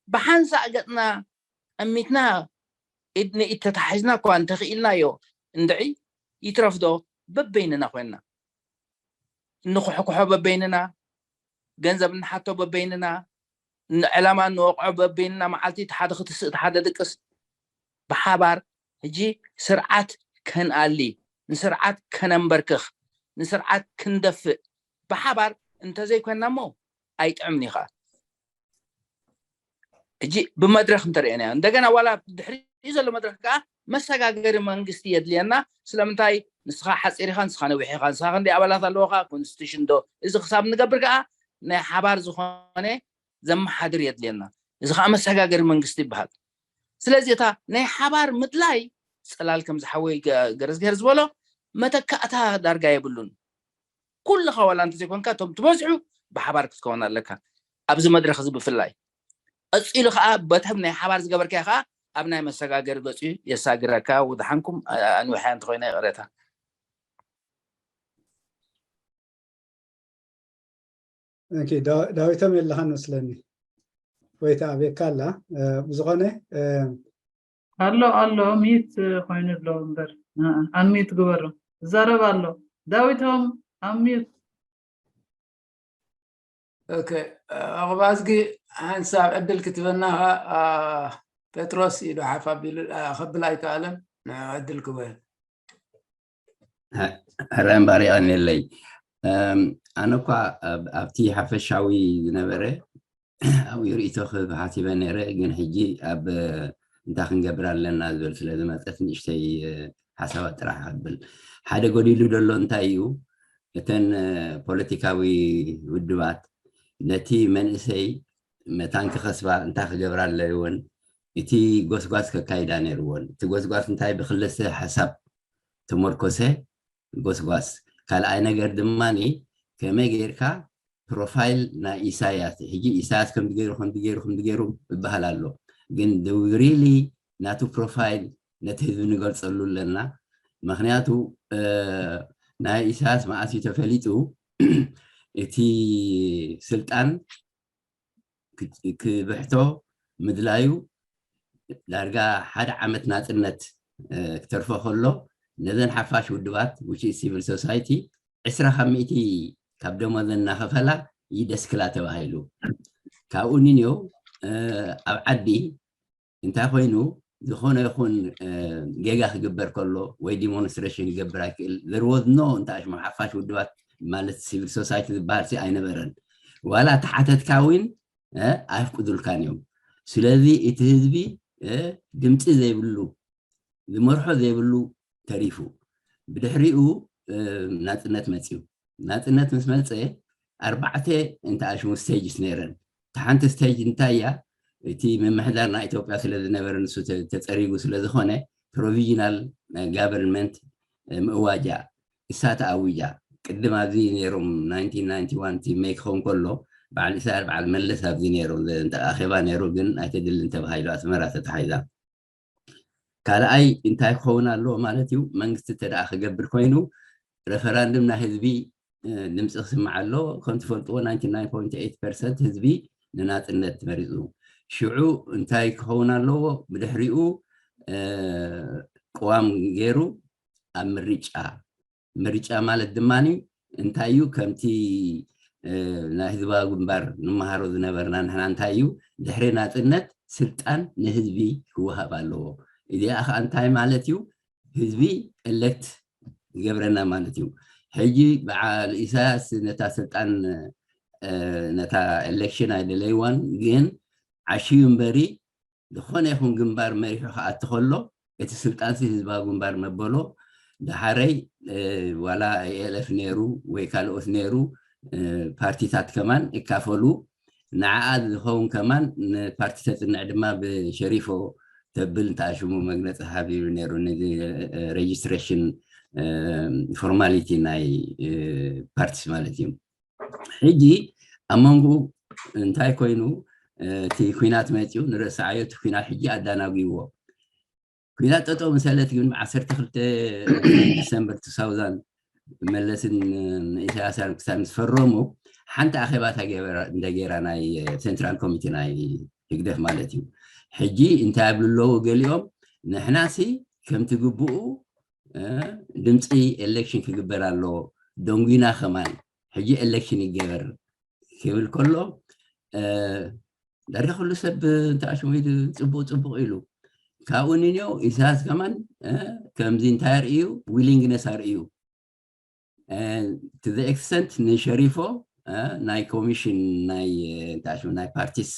ብሓንሳእ ገጥና ጠሚትና ኢድ ንኢድ ተታሒዝና እኳ እንተኽኢልናዮ እንድዒ ይትረፍዶ በበይንና ኮይንና እንኩሕኩሖ በበይንና ገንዘብ እንሓቶ በበይንና ዕላማ እንወቕዖ በበይንና መዓልቲ እቲ ሓደ ክትስእ እቲ ሓደ ድቅስ ብሓባር ሕጂ ስርዓት ከንኣሊ ንስርዓት ከነንበርክኽ ንስርዓት ክንደፍእ ብሓባር እንተዘይኮንና እሞ ኣይጥዕምን እዩ ከዓ ሕጂ ብመድረክ እንተርእየናዮ እንደገና ዋላ ድሕሪኡ ዘሎ መድረክ ከዓ መሰጋገሪ መንግስቲ የድልየና ስለምንታይ ንስኻ ሓፂር ኢኻ ንስኻ ነዊሕ ኢኻ ንስኻ ክንደይ ኣባላት ኣለዎካ ኮንስቲቱሽን ዶ እዚ ክሳብ ንገብር ከዓ ናይ ሓባር ዝኾነ ዘመሓድር የድልየና እዚ ከዓ መሰጋገሪ መንግስቲ ይበሃል ስለዚ እታ ናይ ሓባር ምድላይ ፅላል ከም ዝሓወይ ገረዝግሄር ዝበሎ መተካእታ ዳርጋ የብሉን ኩልኻ ዋላ እንተዘይኮንካ እቶም ትበዝሑ ብሓባር ክትከውን ኣለካ ኣብዚ መድረክ እዚ ብፍላይ ቀፂሉ ከዓ በተም ናይ ሓባር ዝገበርካዮ ከዓ ኣብ ናይ መሰጋገሪ ገፂ የሳግረካ ውድሓንኩም ኣንውሓያ እንተኮይና ይቅረታ ዳዊቶም የለኻን መስለኒ ወይ ተኣብየካ ኣላ ብዝኾነ ኣሎ ኣሎ ሚት ኮይኑ ኣሎ እምበር ኣንሚት ግበሩ ዝዛረብ ኣሎ ዳዊቶም ኣንሚት ኦኬ ኣቕባዝጊ ሓንሳብ ዕድል ክትበና ጴጥሮስ ኢሉ ሓፍ ኣቢሉ ከብል ኣይከኣለን ዕድል ክበ ሕራይ እምባር ይቐንየለይ ኣነ እኳ ኣብቲ ሓፈሻዊ ዝነበረ ኣብኡ ርእቶ ክብ ሓሲበ ነረ ግን ሕጂ ኣብ እንታይ ክንገብር ኣለና ዝብል ስለ ዝመፀት ንእሽተይ ሓሳባት ጥራሕ ከብል ሓደ ጎዲሉ ዘሎ እንታይ እዩ እተን ፖለቲካዊ ውድባት ነቲ መንእሰይ መታን ክኸስባ እንታይ ክገብራ ኣለወን? እቲ ጎስጓስ ከካይዳ ነይርዎን። እቲ ጎስጓስ እንታይ ብክልተ ሓሳብ ተመርኮሰ ጎስጓስ። ካልኣይ ነገር ድማ ከመይ ጌርካ ፕሮፋይል ናይ ኢሳያስ፣ ሕጂ ኢሳያስ ከምዚ ገይሩ ከምዚ ገይሩ ከምዚ ገይሩ ይበሃል ኣሎ፣ ግን ሪሊ ናቱ ፕሮፋይል ነቲ ህዝቢ ንገልጸሉ ኣለና። ምክንያቱ ናይ ኢሳያስ መዓስ እዩ ተፈሊጡ እቲ ስልጣን ክብሕቶ ምድላዩ ዳርጋ ሓደ ዓመት ናፅነት ክተርፎ ከሎ ነዘን ሓፋሽ ውድባት ውጪ ሲቪል ሶሳይቲ ዕስራ ካብ ሚእቲ ካብ ደሞዘን እናኸፈላ ይደስክላ ተባሂሉ። ካብኡ ንንዮ ኣብ ዓዲ እንታይ ኮይኑ ዝኾነ ይኹን ጌጋ ክግበር ከሎ ወይ ዲሞንስትሬሽን ክገብር ኣይክእል ዘርወዝኖ እንተ ኣሽሙ ሓፋሽ ውድባት ማለት ሲቪል ሶሳይቲ ዝበሃል ሲ ኣይነበረን። ዋላ ተሓተትካ እውን ኣፍቅዱልካን እዮም። ስለዚ እቲ ህዝቢ ድምፂ ዘይብሉ ዝመርሖ ዘይብሉ ተሪፉ ብድሕሪኡ ናፅነት መፅዩ። ናፅነት ምስ መፀ ኣርባዕተ እንተ ኣሽሙ ስቴጅስ ነይረን። እቲ ሓንቲ ስቴጅ እንታይ እያ? እቲ ምምሕዳር ናይ ኢትዮጵያ ስለ ዝነበረ ንሱ ተፀሪጉ ስለ ዝኾነ ፕሮቪዥናል ጋቨርንመንት ምእዋጃ እሳ ተኣዊጃ። ቅድም ኣብዚ ነይሮም ናይንቲን ናይንቲ ዋን እቲ ሜይ ክኸውን ከሎ በዓል ኢሳያስ በዓል መለስ ኣብዚ ነይሮም ኣኼባ ነይሩ፣ ግን ኣይተድልን ተባሂሉ ኣስመራ ተታሒዛ። ካልኣይ እንታይ ክኸውን ኣለዎ ማለት እዩ? መንግስቲ እንተ ደኣ ክገብር ኮይኑ ረፈራንድም ናይ ህዝቢ ድምፂ ክስማዕ ኣለዎ። ከም ትፈልጥዎ ናይንቲ ናይን ፖይንት ኤይት ፐርሰንት ህዝቢ ንናፅነት መሪፁ። ሽዑ እንታይ ክኸውን ኣለዎ? ብድሕሪኡ ቅዋም ገይሩ ኣብ ምርጫ ምርጫ ማለት ድማ እንታይ እዩ? ከምቲ ናይ ህዝባዊ ግንባር ንመሃሮ ዝነበርና ንሕና እንታይ እዩ? ድሕሪ ናፅነት ስልጣን ንህዝቢ ክወሃብ ኣለዎ። እዚኣ ከዓ እንታይ ማለት እዩ? ህዝቢ ኤሌክት ዝገብረና ማለት እዩ። ሕጂ በዓል ኢሳያስ ነታ ስልጣን ነታ ኤሌክሽን ኣይደለይዋን፣ ግን ዓሽዩ እምበሪ ዝኾነ ይኹን ግንባር መሪሑ ክኣቲ ከሎ እቲ ስልጣንሲ ህዝባዊ ግንባር መበሎ። ደሓረይ ዋላ ኤኤልኤፍ ነይሩ ወይ ካልኦት ነይሩ ፓርቲታት ከማን ይካፈሉ። ንዓኣ ዝኸውን ከማን ንፓርቲ ተፅንዕ ድማ ብሸሪፎ ተብል እንተኣሽሙ መግለፂ ሃቢሩ ነይሩ። ነዚ ሬጅስትሬሽን ፎርማሊቲ ናይ ፓርቲስ ማለት እዩ። ሕጂ ኣብ መንጎ እንታይ ኮይኑ እቲ ኩናት መፂኡ ንርእሰዓዮ እቲ ኩናት ሕጂ ኣዳናጉዎ። ኩናት ጠጠው ምሰለት ግን ዓሰርተ ክልተ ዲሰምበር ቱ ታውዛንድ መለስን ኢሳያስን ክሳብ ምስ ፈረሙ ሓንቲ ኣኼባ እንደ ጌራ ናይ ሴንትራል ኮሚቴ ናይ ህግደፍ ማለት እዩ። ሕጂ እንታይ ኣብሉ ኣለዉ ገሊኦም ንሕናሲ ከምቲ ግብኡ ድምፂ ኤሌክሽን ክግበር ኣለዎ ደንጉና ከማን ሕጂ ኤሌክሽን ይገበር ክብል ከሎ ዳርጋ ኩሉ ሰብ እንተኣሽሙ ኢሉ ፅቡቅ ፅቡቅ ኢሉ ካብኡ ንንዮ ኢሳያስ ከማን ከምዚ እንታይ ኣርእዩ ዊሊንግነስ ኣርእዩ to the extent ንሸሪፎ ናይ ኮሚሽን ናይ እንተኣሽሙ ናይ ፓርቲስ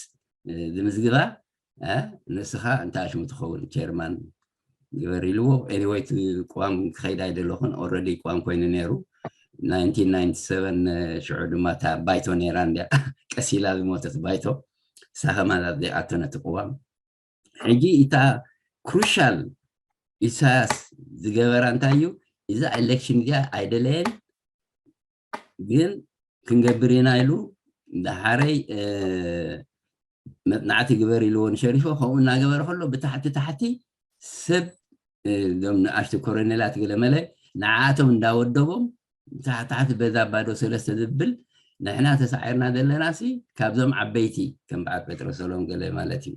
ዝምዝግባ ንስኻ እንተኣሽሙ ትኸውን ቸርማን ግበር ኢልዎ። ኤኒወይ እቲ ቅዋም ክኸይድ ኣይደለኹን ኦረዲ ቅዋም ኮይኑ ነይሩ። ናይንቲን ናይንቲ ሰቨን ሽዑ ድማ እታ ባይቶ ነይራ እንዲያ ቀሲላ ዝሞተት ባይቶ ሳኸማን ኣብዘይኣቶ ነቲ ቅዋም። ሕጂ እታ ክሩሻል ኢሳያስ ዝገበራ እንታይ እዩ? እዛ ኤሌክሽን እዚኣ ኣይደለየን ግን ክንገብር ኢና ኢሉ ደሓረይ መፅናዕቲ ግበር ኢልዎ ንሸሪፎ። ከምኡ እናገበረ ከሎ ብታሕቲ ታሕቲ ሰብ እዞም ንኣሽቱ ኮረኔላት ገለመለ ንዓኣቶም እንዳወደቦም ታሕቲ ታሕቲ በዛ ባዶ ሰለስተ ዝብል ንሕና ተሳዒርና ዘለና ሲ ካብዞም ዓበይቲ ከም በዓል ጴጥሮስ ሰሎም ገለ ማለት እዩ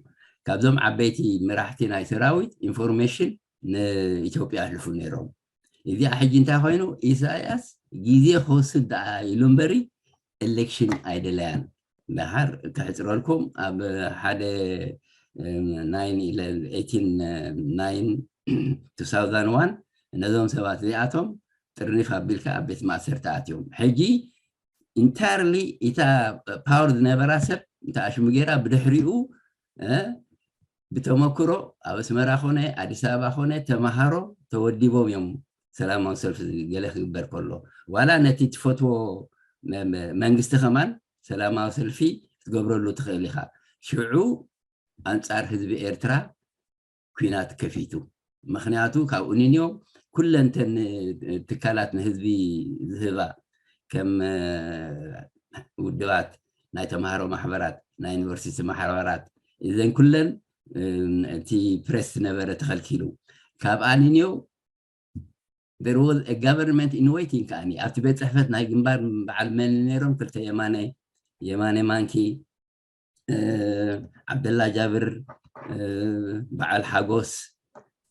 ካብዞም ዓበይቲ መራሕቲ ናይ ሰራዊት ኢንፎርሜሽን ንኢትዮጵያ ኣሕልፉ ነይሮም። እዚኣ ሕጂ እንታይ ኮይኑ ኢሳያስ ግዜ ክወስድ ደኣ ኢሉ እምበሪ ኤሌክሽን ኣይደለያን። ደሓር ክሕፅረልኩም ኣብ ሓደ ናይን ኢለቭን ኤይቲን ናይን ቱ ታውዛንድ ዋን ነዞም ሰባት እዚኣቶም ጥርኒፍ ኣቢልካ ኣብ ቤት ማእሰርቲ ኣትዮም። ሕጂ ኢንታይርሊ እታ ፓወር ዝነበራ ሰብ እንተ ኣሽሙ ገይራ ብድሕሪኡ ብተመክሮ ኣብ ኣስመራ ኮነ ኣዲስ ኣበባ ኮነ ተምሃሮ ተወዲቦም እዮም ሰላማዊ ሰልፊ ገለ ክግበር ከሎ ዋላ ነቲ ትፈትዎ መንግስቲ ከማን ሰላማዊ ሰልፊ ክትገብረሉ ትኽእል ኢኻ። ሽዑ ኣንጻር ህዝቢ ኤርትራ ኲናት ከፊቱ። ምኽንያቱ ካብኡ ንንዮ ኩለንተን ትካላት ንህዝቢ ዝህባ ከም ውድባት፣ ናይ ተምሃሮ ማሕበራት፣ ናይ ዩኒቨርሲቲ ማሕበራት፣ እዘን ኩለን እቲ ፕሬስ ዝነበረ ተኸልኪሉ። ካብኣ ንንዮ there was a government in waiting። ከኣኒ ኣብቲ ቤት ጽሕፈት ናይ ግንባር በዓል መን ነይሮም? ክልተ የማነ፣ የማነ ማንኪ፣ ዓብደላ ጃብር፣ በዓል ሓጎስ፣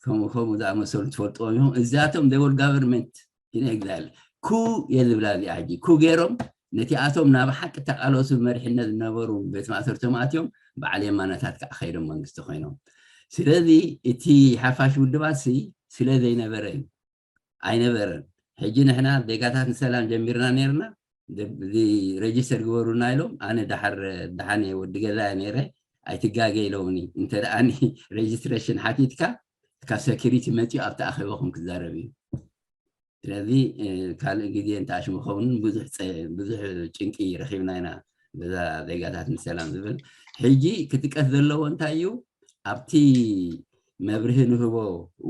ከምኡ ከምኡ ዝኣመሰሉ ትፈልጥዎም እዮም። እዚኣቶም they were government in exile። ኩ የዝብላ እዚኣ ሕጂ ኩ ገይሮም ነቲኣቶም ናብ ሓቂ ተቃለሱ መሪሕነት ዝነበሩ ቤት ማእሰርቶም ኣትዮም በዓል የማነታት ከዓ ከይዶም መንግስቲ ኮይኖም። ስለዚ እቲ ሓፋሽ ውድባት ሲ ስለ ዘይነበረ እዩ። ኣይነበረን። ሕጂ ንሕና ዜጋታት ንሰላም ጀሚርና ነርና። እዚ ሬጅስተር ግበሩና ኢሎም ኣነ ዳሓር ደሓን ወዲ ገዛ ነረ ኣይትጋገ ኢሎምኒ። እንተ ደኣኒ ሬጅስትሬሽን ሓቲትካ ካብ ሰኪሪቲ መፅኡ ኣብቲ ኣኼባኹም ክዛረብ እዩ። ስለዚ ካልእ ግዜ እንተኣሽሙ ከውን ብዙሕ ጭንቂ ረኺብና ኢና። በዛ ዜጋታት ንሰላም ዝብል ሕጂ ክጥቀስ ዘለዎ እንታይ እዩ? ኣብቲ መብርሂ ንህቦ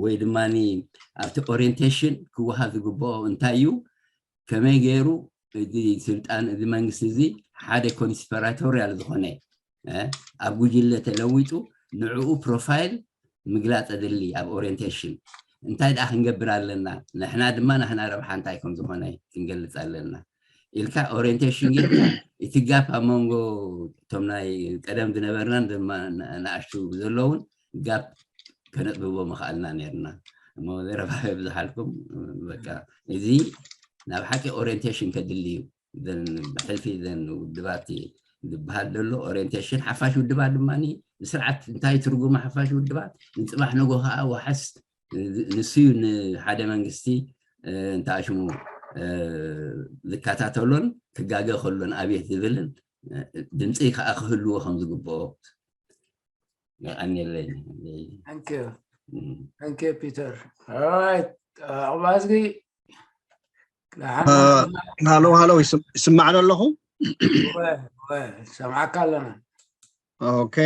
ወይ ድማ ኣብቲ ኦሪንቴሽን ክወሃብ ዝግብኦ እንታይ እዩ? ከመይ ገይሩ እዚ ስልጣን እዚ መንግስቲ እዚ ሓደ ኮንስፐራቶሪያል ዝኾነ ኣብ ጉጅለ ተለዊጡ ንዕኡ ፕሮፋይል ምግላፅ ኣድሊ ኣብ ኦሪንቴሽን እንታይ ደኣ ክንገብር ኣለና፣ ንሕና ድማ ናህና ረብሓ እንታይ ከም ዝኾነ ክንገልፅ ኣለና ኢልካ ኦሪንቴሽን ጌርካ እቲ ጋፕ ኣብ መንጎ እቶም ናይ ቀደም ዝነበርናን ንኣሽቱ ዘለውን ጋፕ ከነጥብቦ ምኽኣልና ነርና። እሞ ዘረባ የብዝሓልኩም። በቃ እዚ ናብ ሓቂ ኦሪንቴሽን ከድሊ እዩ። ብሕልፊ ዘን ውድባት ዝበሃል ዘሎ ኦሪንቴሽን ሓፋሽ ውድባት ድማ ብስርዓት እንታይ ትርጉሙ ሓፋሽ ውድባት ንፅባሕ ንጎ ከዓ ዋሕስ ንሱ እዩ ንሓደ መንግስቲ እንተኣሽሙ ዝከታተሎን ክጋገ ከሎን ኣብየት ዝብልን ድምፂ ከዓ ክህልዎ ከም ዝግብኦ የቀንየለይ። ፒተር። ኣባዝጊ ሃሎ ሃሎ፣ ይስማዕ ዶ ኣለኹ? ሰምዓካ ኣለና። ኦኬ፣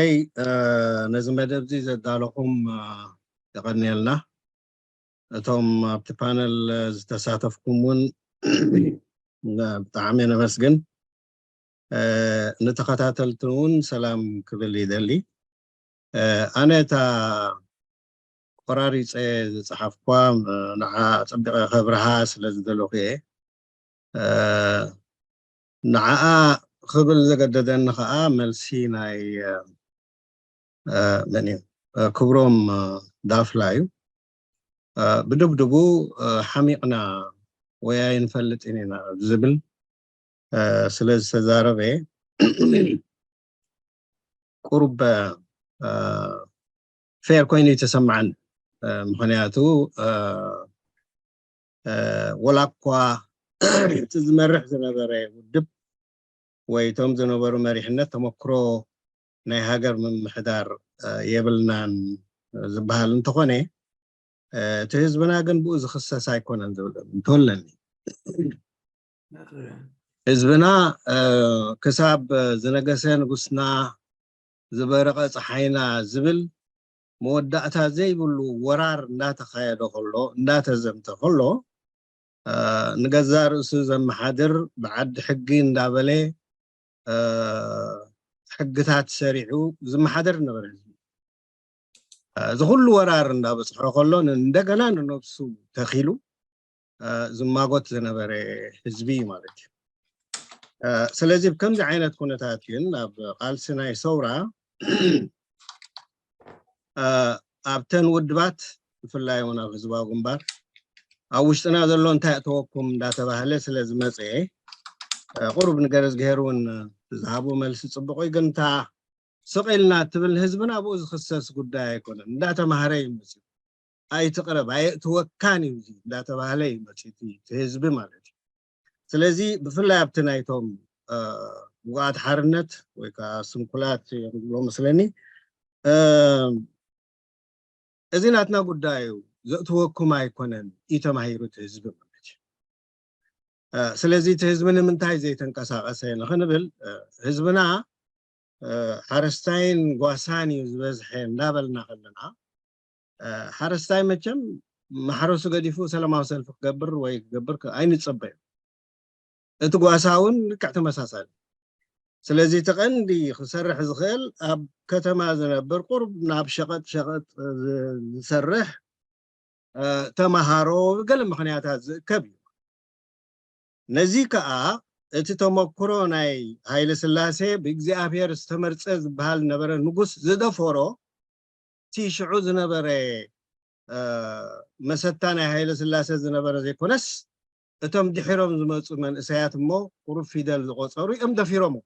ነዚ መደብ እዚ ዘዳለኹም የቐንየልና። እቶም ኣብቲ ፓነል ዝተሳተፍኩም እውን ብጣዕሚ ነመስግን። ንተኸታተልቲ እውን ሰላም ክብል ይደሊ። ኣነ እታ ቆራሪፀ ዝፀሓፍኳ ንዓ ፀቢቐ ከብርሃ ስለ ዝደለኹ እየ። ንዓኣ ክብል ዘገደደኒ ከዓ መልሲ ናይ መን እዩ? ክብሮም ዳፍላ እዩ። ብድብድቡ ሓሚቕና ወይ ኣይንፈልጥን ኢና ዝብል ስለ ዝተዛረበ ቁሩብ ፌር ኮይኑ ይተሰማዓኒ። ምኽንያቱ ወላ እኳ እቲ ዝመርሕ ዝነበረ ውድብ ወይ እቶም ዝነበሩ መሪሕነት ተመክሮ ናይ ሃገር ምምሕዳር የብልናን ዝበሃል እንተኾነ እቲ ህዝብና ግን ብኡ ዝኽሰስ ኣይኮነን ዝብል እንተወለኒ ህዝብና ክሳብ ዝነገሰ ንጉስና ዝበረቐ ፀሓይና ዝብል መወዳእታ ዘይብሉ ወራር እንዳተኻየደ ከሎ እንዳተዘምተ ከሎ ንገዛ ርእሱ ዘመሓድር ብዓዲ ሕጊ እንዳበለ ሕግታት ሰሪዑ ዝመሓደር ነበረ ህዝቢ። እዚ ኩሉ ወራር እንዳበፅሖ ከሎ እንደገና ንነብሱ ተኺሉ ዝማጎት ዝነበረ ህዝቢ እዩ ማለት እዩ። ስለዚ ብከምዚ ዓይነት ኩነታት ግን ኣብ ቃልሲ ናይ ሰውራ ኣብተን ውድባት ብፍላይ እውን ኣብ ህዝባዊ ግንባር ኣብ ውሽጥና ዘሎ እንታይ እተወኩም እንዳተባህለ ስለ ዝመፀ ቁሩብ ንገረዝግሄር እውን ዝሃቡ መልሲ ፅቡቅ እዩ። ግን እታ ስቕ ኢልና እትብል ንህዝብና ብኡ ዝኽሰስ ጉዳይ ኣይኮነን። እንዳተማህረ እዩ መፅኡ። ኣይትቕረብ ኣየእትወካን እዩ እዚ እንዳተባህለ እዩ መፅኡ እቲ ህዝቢ ማለት እዩ። ስለዚ ብፍላይ ኣብቲ ናይቶም ውቃት ሓርነት ወይ ከዓ ስንኩላት እዮም ዝብሎ መስለኒ እዚ ናትና ጉዳይ እዩ ዘእትወኩም ኣይኮነን እዩ ተማሂሩ እቲ ህዝቢ ማለት እዩ። ስለዚ እቲ ህዝቢ ንምንታይ ዘይተንቀሳቀሰ ንክንብል ህዝብና ሓረስታይን ጓሳን እዩ ዝበዝሐ እንዳበልና ከለና፣ ሓረስታይ መቸም ማሕረሱ ገዲፉ ሰላማዊ ሰልፊ ክገብር ወይ ክገብር ኣይንጸበዩ። እቲ ጓሳ እውን ልክዕ ተመሳሳሊ። ስለዚ እቲ ቀንዲ ክሰርሕ ዝኽእል ኣብ ከተማ ዝነብር ቁሩብ ናብ ሸቐጥ ሸቐጥ ዝሰርሕ ተምሃሮ፣ ገለ ምኽንያታት ዝእከብ እዩ። ነዚ ከኣ እቲ ተመክሮ ናይ ሃይለ ስላሴ ብእግዚኣብሔር ዝተመርጸ ዝበሃል ነበረ ንጉስ ዝደፈሮ፣ እቲ ሽዑ ዝነበረ መሰታ ናይ ሃይለ ስላሴ ዝነበረ ዘይኮነስ፣ እቶም ድሒሮም ዝመፁ መንእሰያት እሞ ቁሩብ ፊደል ዝቆፀሩ እዮም ደፊሮሞ።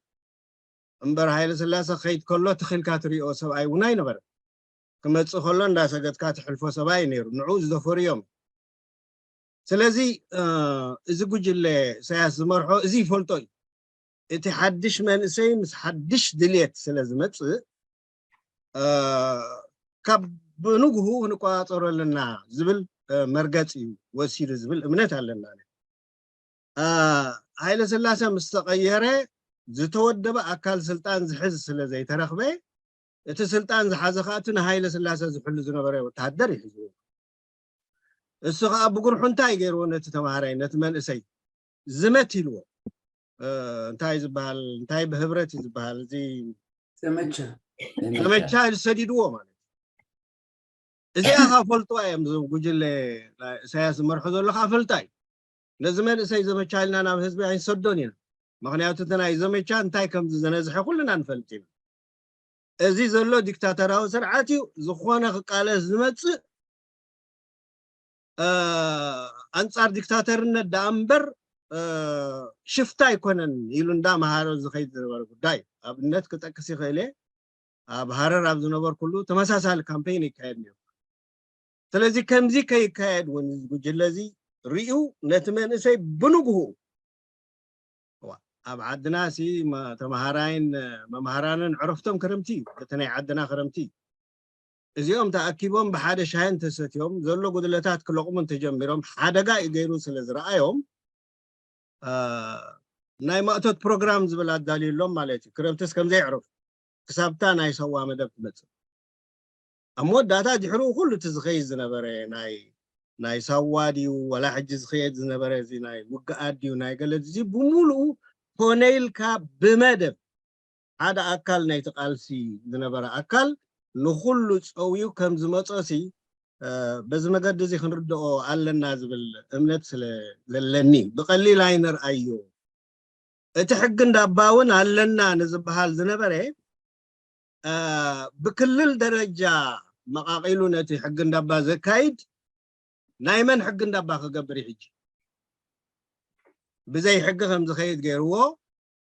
እምበር ሃይለ ስላሴ ክኸይድ ከሎ ትኺልካ ትሪኦ ሰብኣይ እውን ኣይነበረ። ክመፅእ ከሎ እንዳሰገድካ ትሕልፎ ሰብኣይ ነይሩ። ንዑ ዝደፈሩ እዮም። ስለዚ እዚ ጉጅለ ኢሳያስ ዝመርሖ እዚ ይፈልጦ እዩ። እቲ ሓድሽ መንእሰይ ምስ ሓድሽ ድልየት ስለ ዝመፅእ፣ ካብ ብንግሁ ክንቆፃፀሮ ኣለና ዝብል መርገፂ እዩ ወሲዱ ዝብል እምነት ኣለና። ሃይለ ስላሴ ምስ ተቐየረ ዝተወደበ ኣካል ስልጣን ዝሕዝ ስለ ዘይተረኽበ፣ እቲ ስልጣን ዝሓዘ ከዓ እቲ ንሃይለ ስላሴ ዝሕሉ ዝነበረ ወተሃደር ይሕዝዎ። እሱ ከዓ ብጉርሑ እንታይ ገይርዎ? ነቲ ተምሃራይ፣ ነቲ መንእሰይ ዝመት ኢልዎ። እንታይ ዝበሃል፣ እንታይ ብህብረት እዩ ዝበሃል? እዚ ዘመቻ ዘመቻ ሰዲድዎ ማለት እዩ። እዚኣ ከዓ ፈልጥዋ እዮም፣ እዞም ጉጅለ ኢሳያስ ዝመርሖ ዘሎ ከዓ ፈልጣ እዩ። ነዚ መንእሰይ ዘመቻ ኢልና ናብ ህዝቢ ኣይንሰዶን ኢና። ምክንያቱ እቲ ናይ ዘመቻ እንታይ ከም ዝነዝሐ ኩልና ንፈልጥ ኢና። እዚ ዘሎ ዲክታተራዊ ስርዓት እዩ። ዝኾነ ክቃለስ ዝመፅእ ኣንፃር ዲክታተርነት ደኣ እምበር ሽፍታ ኣይኮነን ኢሉ እንዳመሃረ ዝኸይድ ዝነበረ ጉዳይ። ኣብነት ክጠቅስ ይኽእል እየ። ኣብ ሃረር ኣብ ዝነበርኩሉ ተመሳሳሊ ካምፔን ይካየድ ነይሩ። ስለዚ ከምዚ ከይካየድ እውን እዚ ጉጅለ እዚ ርእዩ ነቲ መንእሰይ ብንግሁ፣ ኣብ ዓድና ሲ ተምሃራይን መምሃራንን ዕረፍቶም ክረምቲ እዩ። እቲ ናይ ዓድና ክረምቲ እዩ። እዚኦም ተኣኪቦም ብሓደ ሻሂ እንተሰትዮም ዘሎ ጉድለታት ክለቕሙ እንተጀሚሮም ሓደጋ እዩ ገይሩ ስለ ዝረኣዮም ናይ ማእቶት ፕሮግራም ዝብል ኣዳልዩሎም ማለት እዩ። ክረምትስ ከምዘይዕረፉ ክሳብታ ናይ ሰዋ መደብ ትመፅእ። ኣብ መወዳእታ ድሕሩ ኩሉ እቲ ዝኸይድ ዝነበረ ናይ ናይ ሳዋ ድዩ ዋላ ሕጂ ዝኸየድ ዝነበረ እዚ ናይ ውግኣት ድዩ ናይ ገለ እዚ ብምሉኡ ኮነ ኢልካ ብመደብ ሓደ ኣካል ናይቲ ቃልሲ ዝነበረ ኣካል ንኹሉ ፀውዩ ከም ዝመፀ ሲ በዚ መገዲ እዚ ክንርድኦ ኣለና ዝብል እምነት ስለ ዘለኒ ብቐሊል ኣይንርኣዮ። እቲ ሕጊ እንዳባ እውን ኣለና ንዝበሃል ዝነበረ ብክልል ደረጃ መቓቒሉ ነቲ ሕጊ እንዳባ ዘካይድ ናይ መን ሕጊ እንዳባ ክገብር እዩ ሕጂ? ብዘይ ሕጊ ከም ዝኸይድ ገይርዎ፣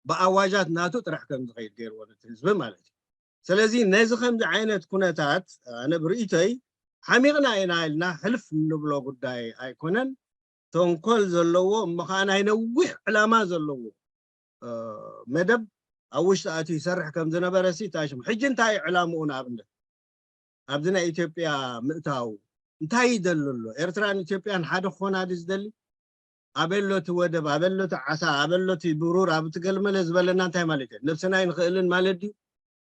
ብኣዋጃት ናቱ ጥራሕ ከም ዝኸይድ ገይርዎ ነቲ ህዝቢ ማለት እዩ። ስለዚ ነዚ ከምዚ ዓይነት ኩነታት ኣነ ብርእይቶይ ሓሚቕና ኢና ኢልና ሕልፍ እንብሎ ጉዳይ ኣይኮነን። ተንኮል ዘለዎ እሞ ከዓ ናይ ነዊሕ ዕላማ ዘለዎ መደብ ኣብ ውሽጢ ኣትዩ ይሰርሕ ከም ዝነበረ ሲ ታሽሙ። ሕጂ እንታይ እዩ ዕላምኡ? ንኣብነት ኣብዚ ናይ ኢትዮጵያ ምእታው እንታይ ይደሊ ኣሎ? ኤርትራን ኢትዮጵያን ሓደ ክኾና ድዩ ዝደሊ? ኣበሎ እቲ ወደብ፣ ኣበሎ እቲ ዓሳ፣ ኣበሎ እቲ ብሩር፣ ኣብ እቲ ገልመለ ዝበለና እንታይ ማለት እዩ? ነብስና ኣይንኽእልን ማለት ድዩ?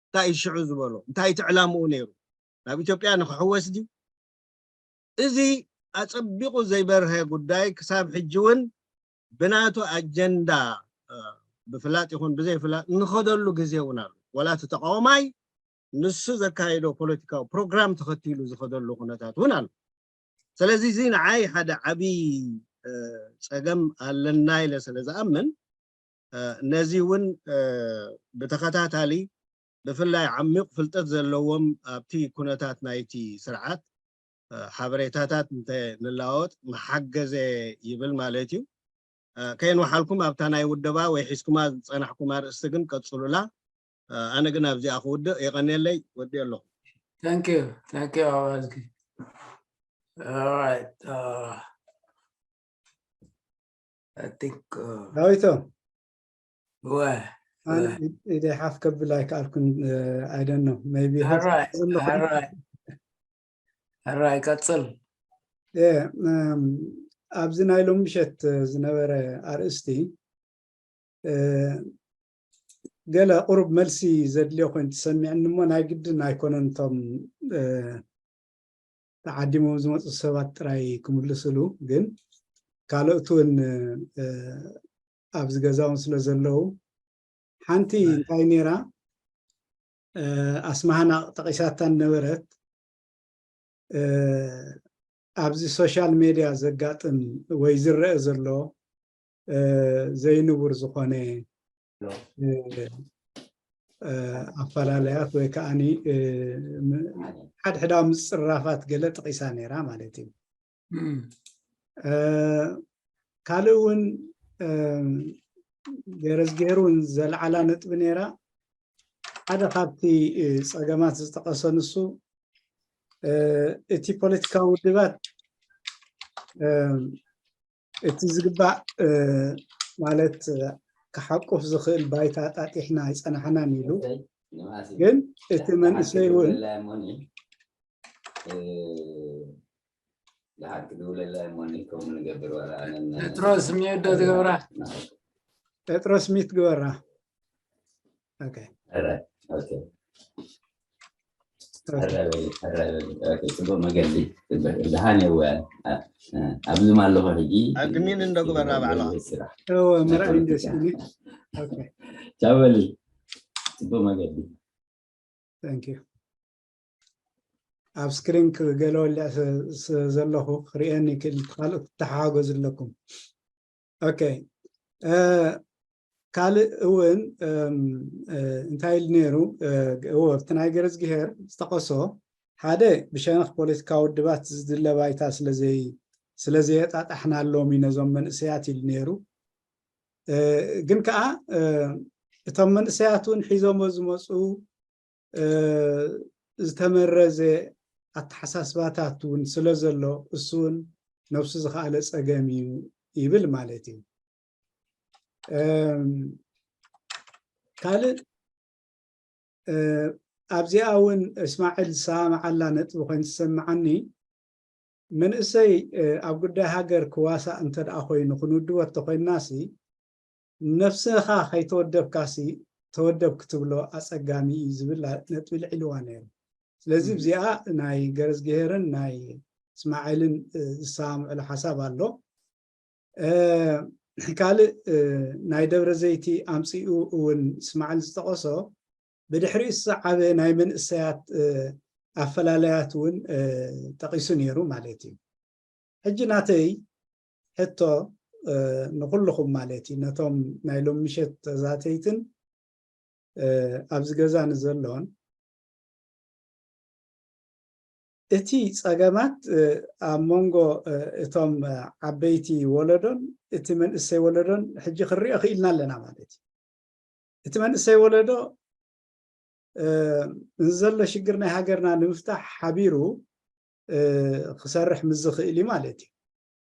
እንታይ እዩ ሽዑ ዝበሎ? እንታይ እቲ ዕላምኡ ነይሩ? ናብ ኢትዮጵያ ንክሕወስ ድዩ? እዚ ኣጸቢቑ ዘይበርሀ ጉዳይ ክሳብ ሕጂ እውን ብናቱ ኣጀንዳ ብፍላጥ ይኹን ብዘይፍላጥ ንኸደሉ ግዜ እውን ኣሎ። ዋላ እቲ ተቃዋማይ ንሱ ዘካየዶ ፖለቲካዊ ፕሮግራም ተኸቲሉ ዝኸደሉ ኩነታት እውን ኣሎ። ስለዚ እዚ ንዓይ ሓደ ዓብዪ ጸገም ኣለና ኢለ ስለ ዝኣምን ነዚ እውን ብተኸታታሊ ብፍላይ ዓሚቕ ፍልጠት ዘለዎም ኣብቲ ኩነታት ናይቲ ስርዓት ሓበሬታታት እንተ ንለዋወጥ መሓገዘ ይብል ማለት እዩ። ከየንወሓልኩም ኣብታ ናይ ውደባ ወይ ሒዝኩማ ዝጸናሕኩም ኣርእስቲ ግን ቀጽሉላ። ኣነ ግን ኣብዚኣ ክውድእ። የቐንየለይ። ወዲእ ኣለኹ። Thank you. Thank you ኣዋዝጊ። All right. Uh, I think uh, ዳዊቶ ወ ኣነ ኢደይ ሓፍ ከብል ኣይከኣልኩን። I don't know, maybe ሕራይ ሕራይ ቀጽል። ኣብዚ ናይ ሎሚ ምሸት ዝነበረ ኣርእስቲ ገለ ቁሩብ መልሲ ዘድልዮ ኮይኑ ተሰሚዕኒ እሞ፣ ናይ ግድን ኣይኮነን እቶም ተዓዲሞም ዝመፁ ሰባት ጥራይ ክምልስሉ፣ ግን ካልኦት እውን ኣብዚ ገዛውን ስለ ዘለዉ፣ ሓንቲ እንታይ ነይራ፣ ኣስማሃና ጠቂሳታ ነበረት። ኣብዚ ሶሻል ሜድያ ዘጋጥም ወይ ዝረአ ዘሎ ዘይንቡር ዝኾነ ኣፈላለያት ወይ ከዓኒ ሓድሕዳዊ ምፅራፋት ገለ ጠቂሳ ነይራ ማለት እዩ። ካልእ እውን ገረዝጌር እውን ዘልዓላ ነጥቢ ነይራ። ሓደ ካብቲ ፀገማት ዝጠቀሰ ንሱ እቲ ፖለቲካዊ ውድባት እቲ ዝግባእ ማለት ክሓቁፍ ዝኽእል ባይታ ኣጣጢሕና ኣይፀናሕናን ኢሉ። ግን እቲ መንእሰይ እውን ድሓር ክድውለላ እሞ ንከም ንገብር ዋላ ኣነ ጴጥሮስ ሚዩት ዶ ትገብራ? ጴጥሮስ ሚት ግበራ። ፅቡቅ መገዲ። ድሃን የወ ኣብዚ ኣለኹ ሕጂ ኣድሚን እንዶ ግበራ ባዕላ ስራሕ እወ ምርኣይ ደስ ይብለኒ። ኦኬ። ቻው በሊ። ፅቡቅ መገዲ። Thank you። ኣብ ስክሪን ክገለ ወልዕ ዘለኹ ክርእየኒ ክእል ካልእ ትተሓጋገዙ ኣለኩም። ኦኬ። ካልእ እውን እንታይ ኢሉ ነይሩ? ኣብቲ ናይ ገረዝግሄር ዝጠቀሶ ሓደ ብሸነኽ ፖለቲካዊ ውድባት ዝድለ ባይታ ስለዘየጣጣሕናሎም እዩ ነዞም መንእሰያት ኢሉ ነይሩ። ግን ከዓ እቶም መንእሰያት እውን ሒዞሞ ዝመፁ ዝተመረዘ ኣተሓሳስባታት እውን ስለ ዘሎ እሱ እውን ነብሱ ዝኸኣለ ፀገም እዩ ይብል ማለት እዩ። ካልእ ኣብዚኣ እውን እስማዕል ዝሰማምዓላ ነጥቢ ኮይኑ ዝሰምዓኒ መንእሰይ ኣብ ጉዳይ ሃገር ክዋሳእ እንተ ደኣ ኮይኑ ክንውድቦ እንተኮይንና ሲ ነብስኻ ከይተወደብካ ሲ ተወደብ ክትብሎ ኣጸጋሚ እዩ ዝብል ነጥቢ ልዒልዋ ነይሩ። ስለዚ እዚኣ ናይ ገረዝግሄርን ናይ እስማዕልን ዝሰማምዕሉ ሓሳብ ኣሎ። ካልእ ናይ ደብረ ዘይቲ ኣምጺኡ እውን እስማዕል ዝጠቐሶ ብድሕሪኡ ዝሰዓበ ናይ መንእሰያት ኣፈላላያት እውን ጠቒሱ ነይሩ ማለት እዩ። ሕጂ ናተይ ሕቶ ንኩልኹም ማለት እዩ ነቶም ናይ ሎም ምሸት ተዛተይትን ኣብዚ ገዛ ንዘሎን እቲ ጸገማት ኣብ መንጎ እቶም ዓበይቲ ወለዶን እቲ መንእሰይ ወለዶን ሕጂ ክንሪኦ ክኢልና ኣለና ማለት እዩ። እቲ መንእሰይ ወለዶ ንዘሎ ሽግር ናይ ሃገርና ንምፍታሕ ሓቢሩ ክሰርሕ ምስ ዝኽእል እዩ ማለት እዩ።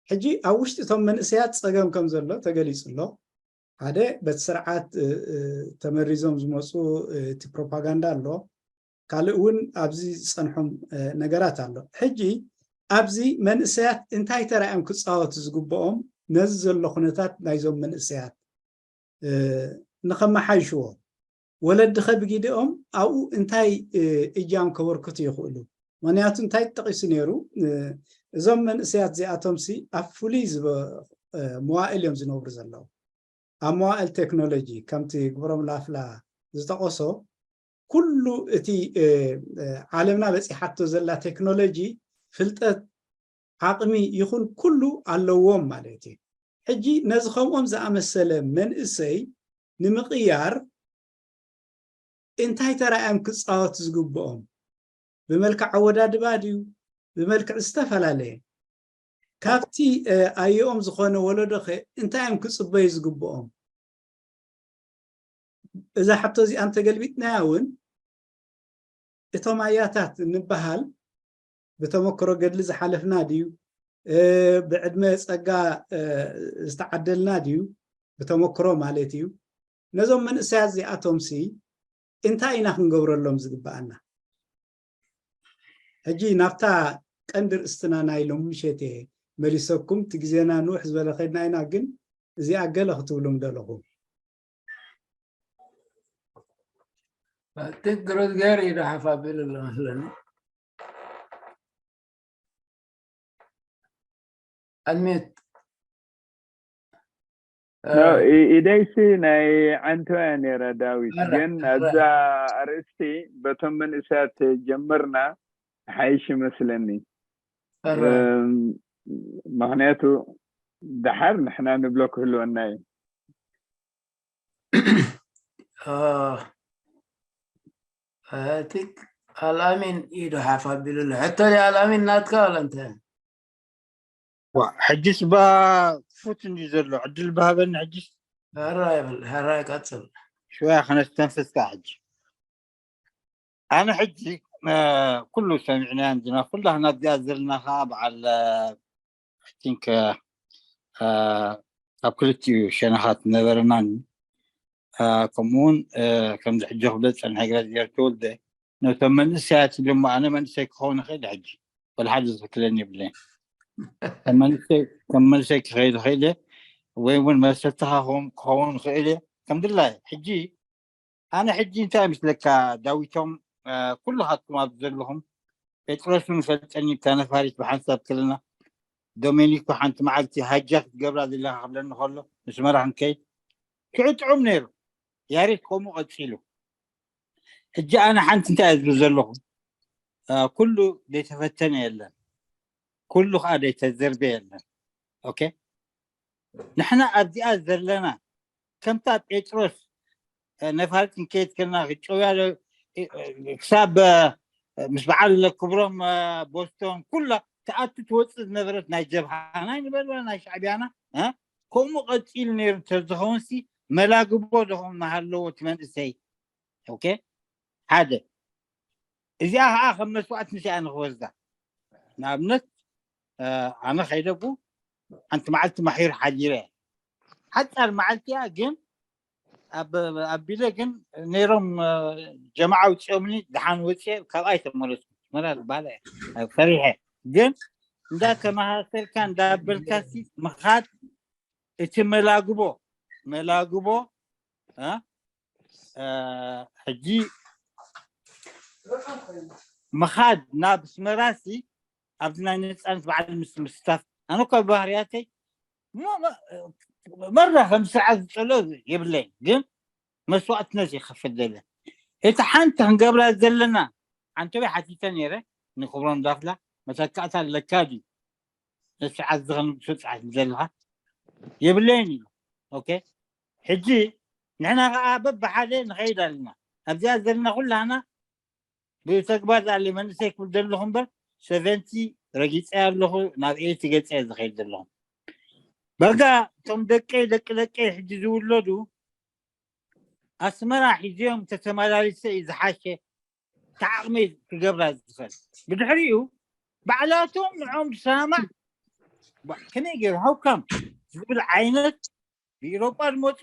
ሕጂ ኣብ ውሽጢ እቶም መንእሰያት ጸገም ከም ዘሎ ተገሊጹ ኣሎ። ሓደ በቲ ስርዓት ተመሪዞም ዝመፁ እቲ ፕሮፓጋንዳ ኣሎ። ካልእ እውን ኣብዚ ዝፀንሖም ነገራት ኣሎ። ሕጂ ኣብዚ መንእሰያት እንታይ ተራ እዮም ክፃወቱ ዝግብኦም ነዚ ዘሎ ኩነታት ናይዞም መንእሰያት ንኸመሓይሽዎ ወለድኸ ብጊደኦም ኣብኡ እንታይ እጃም ከበርክቱ ይኽእሉ? ምክንያቱ እንታይ ተጠቂሱ ነይሩ? እዞም መንእሰያት እዚኣቶም ሲ ኣብ ፍሉይ መዋእል እዮም ዝነብሩ ዘለዉ። ኣብ መዋእል ቴክኖሎጂ ከምቲ ግብሮም ላፍላ ዝጠቐሶ ኩሉ እቲ ዓለምና በፂሓቶ ዘላ ቴክኖሎጂ ፍልጠት ዓቕሚ ይኹን ኩሉ ኣለዎም ማለት እዩ። ሕጂ ነዚ ከምኦም ዝኣመሰለ መንእሰይ ንምቕያር እንታይ ተራ እዮም ክፃወቱ ዝግብኦም? ብመልክዕ ኣወዳድባ ድዩ? ብመልክዕ ዝተፈላለየ ካብቲ ኣየኦም ዝኾነ ወለዶ ኸ እንታይ እዮም ክፅበዩ ዝግብኦም? እዛ ሕቶ እዚኣ እንተገልቢጥናያ እውን እቶም ኣያታት እንበሃል ብተመክሮ ገድሊ ዝሓለፍና ድዩ? ብዕድመ ፀጋ ዝተዓደልና ድዩ? ብተመክሮ ማለት እዩ። ነዞም መንእሰያት እዚኣቶም ሲ እንታይ ኢና ክንገብረሎም ዝግበኣና? ሕጂ ናብታ ቀንዲ ርእስትና ናይ ሎም ምሸት እየ መሊሰኩም። እቲ ግዜና ንውሕ ዝበለ ከድና ኢና፣ ግን እዚኣ ገለ ክትብሉ ምደለኹ። ትግርዝ ገር ኢዶ ሓፍ ኣቢሉ ኣሎ መስለኒ። ኣድሚት ኢደይሲ ናይ ዓንተወያ ነይራ ዳዊት። ግን ኣብዛ ኣርእስቲ በቶም መንእሰያት ጀመርና ሓይሽ ይመስለኒ። ምክንያቱ ደሓር ንሕና ንብሎ ክህልወና እዩ። ቲክ ኣልኣሚን ኢዱ ሓፍ ኣቢሉ ኣሎ። ሕቶ ኣልኣሚን ናትካ ኣለ እንተ ሕጅስ ባ ክፉት እንዲ ዘሎ ዕድል ባህበኒ። ሕጅስ ሕራ ይብል፣ ሕራ ይቀጽል። ሽወያ ከነስተንፍስካ ሕጂ። ኣነ ሕጂ ኩሉ ሰሚዕናያ እንዲና፣ ኩላህና እዚኣ ዘለና ከዓ በዓል ቲንክ ካብ ክልቲኡ ሸነኻት ነበረናኒ። ከምኡውን ከምዚ ሕጂ ክብለ ዝፀንሐ ግራት ጌር ተወልደ ነቶም መንእሰያት ኢሉ እሞ ኣነ መንእሰይ ክኸውን ይኽእል ሕጂ ወላ ሓደ ዝኽክለኒ የብለይን። ከም መንእሰይ ክኸይድ ይኽእል እየ ወይ እውን መሰልትኻ ክኸውን ይኽእል እየ ከም ድላይ። ሕጂ ኣነ ሕጂ እንታይ ምስለካ ዳዊቶም፣ ኩልኻትኩም ኣብ ዘለኹም ጴጥሮስ እውን ፈልጠኒ እታ ነፋሪት ብሓንሳብ ከለና ዶሜኒኮ ሓንቲ መዓልቲ ሃጃ ክትገብራ ዘለካ ክብለኒ ከሎ ምስመራ ክንከይድ ሽዑ ጥዑም ነይሩ። ያሬድ ከምኡ ቀፂሉ። ሕጂ ኣነ ሓንቲ እንታይ እየ ዝብል ዘለኹ፣ ኩሉ ዘይተፈተነ የለን፣ ኩሉ ከዓ ዘይተዘርበ የለን። ኦኬ፣ ንሕና ኣብዚኣ ዘለና ከምታ ጴጥሮስ ነፋሪት ክንከይድ ከለና ክጨውያ ክሳብ ምስ በዓል ክብሮም ቦስቶን ኩላ ተኣቱ ትወፅእ ዝነበረት ናይ ጀብሃና ይንበል ናይ ሻዕቢያና ከምኡ ቀፂሉ ነይሩ እንተዝኸውን ሲ መላግቦ ዶ ምሃለዎ እቲ መንእሰይ። ኦኬ፣ ሓደ እዚኣ ከዓ ከም መስዋእቲ ንሲኣ ንክወስዳ። ንኣብነት ኣነ ከይደኩ ሓንቲ መዓልቲ ማሒር ሓዲረ ሓፃር መዓልቲ እያ ግን ኣቢለ ግን ነይሮም ጀማዓ ውፅኦምኒ ደሓን ወፅየ ካብኣይ ተመለስኩ። ኣስመራ ዝበሃል ፈሪሐ ግን እንዳተመሳሰልካ እንዳበልካሲ ምኻድ እቲ መላግቦ መላግቦ ሕጂ ምኻድ ናብ ኣስመራሲ ኣብዚ ናይ ነፃነት በዓል ምስ ምስታፍ ኣነ እኳ ባህርያተይ መራ ከም ስርዓት ዝፀልኦ የብለይ ግን መስዋእትነት ይኸፍል ዘለ እቲ ሓንቲ ክንገብራ ዘለና ሓንቲ ወይ ሓቲተ ነይረ ንክብሮም ዳፍላ መተካእታ ኣለካ ድዩ? ነስርዓት ዝኸንግሱ ፅሓት ዘለካ የብለይን እዩ። ኦኬ፣ ሕጂ ንሕና ከዓ በብሓደ ንኸይድ ኣለና። ኣብዚኣ ዘለና ኩላና ብተግባር ዝኣለ መንእሰይ ክብል ዘለኹ እምበር ሰቨንቲ ረጊፀ ኣለኹ ናብ ኤይቲ ገፀ ዝኸይድ ዘለኹ። በጋ እቶም ደቀይ ደቂ ደቀይ ሕጂ ዝውለዱ ኣስመራ ሒዝዮም ተተመላሊሰ እዩ ዝሓሸ ተዓቕሚ ክገብራ ዝኽእል። ብድሕሪኡ ባዕላቶም ንዖም ዝሰማማዕ ከመይ ገይሩ ሃውካም ዝብል ዓይነት ብኢሮጳ ዝመፁ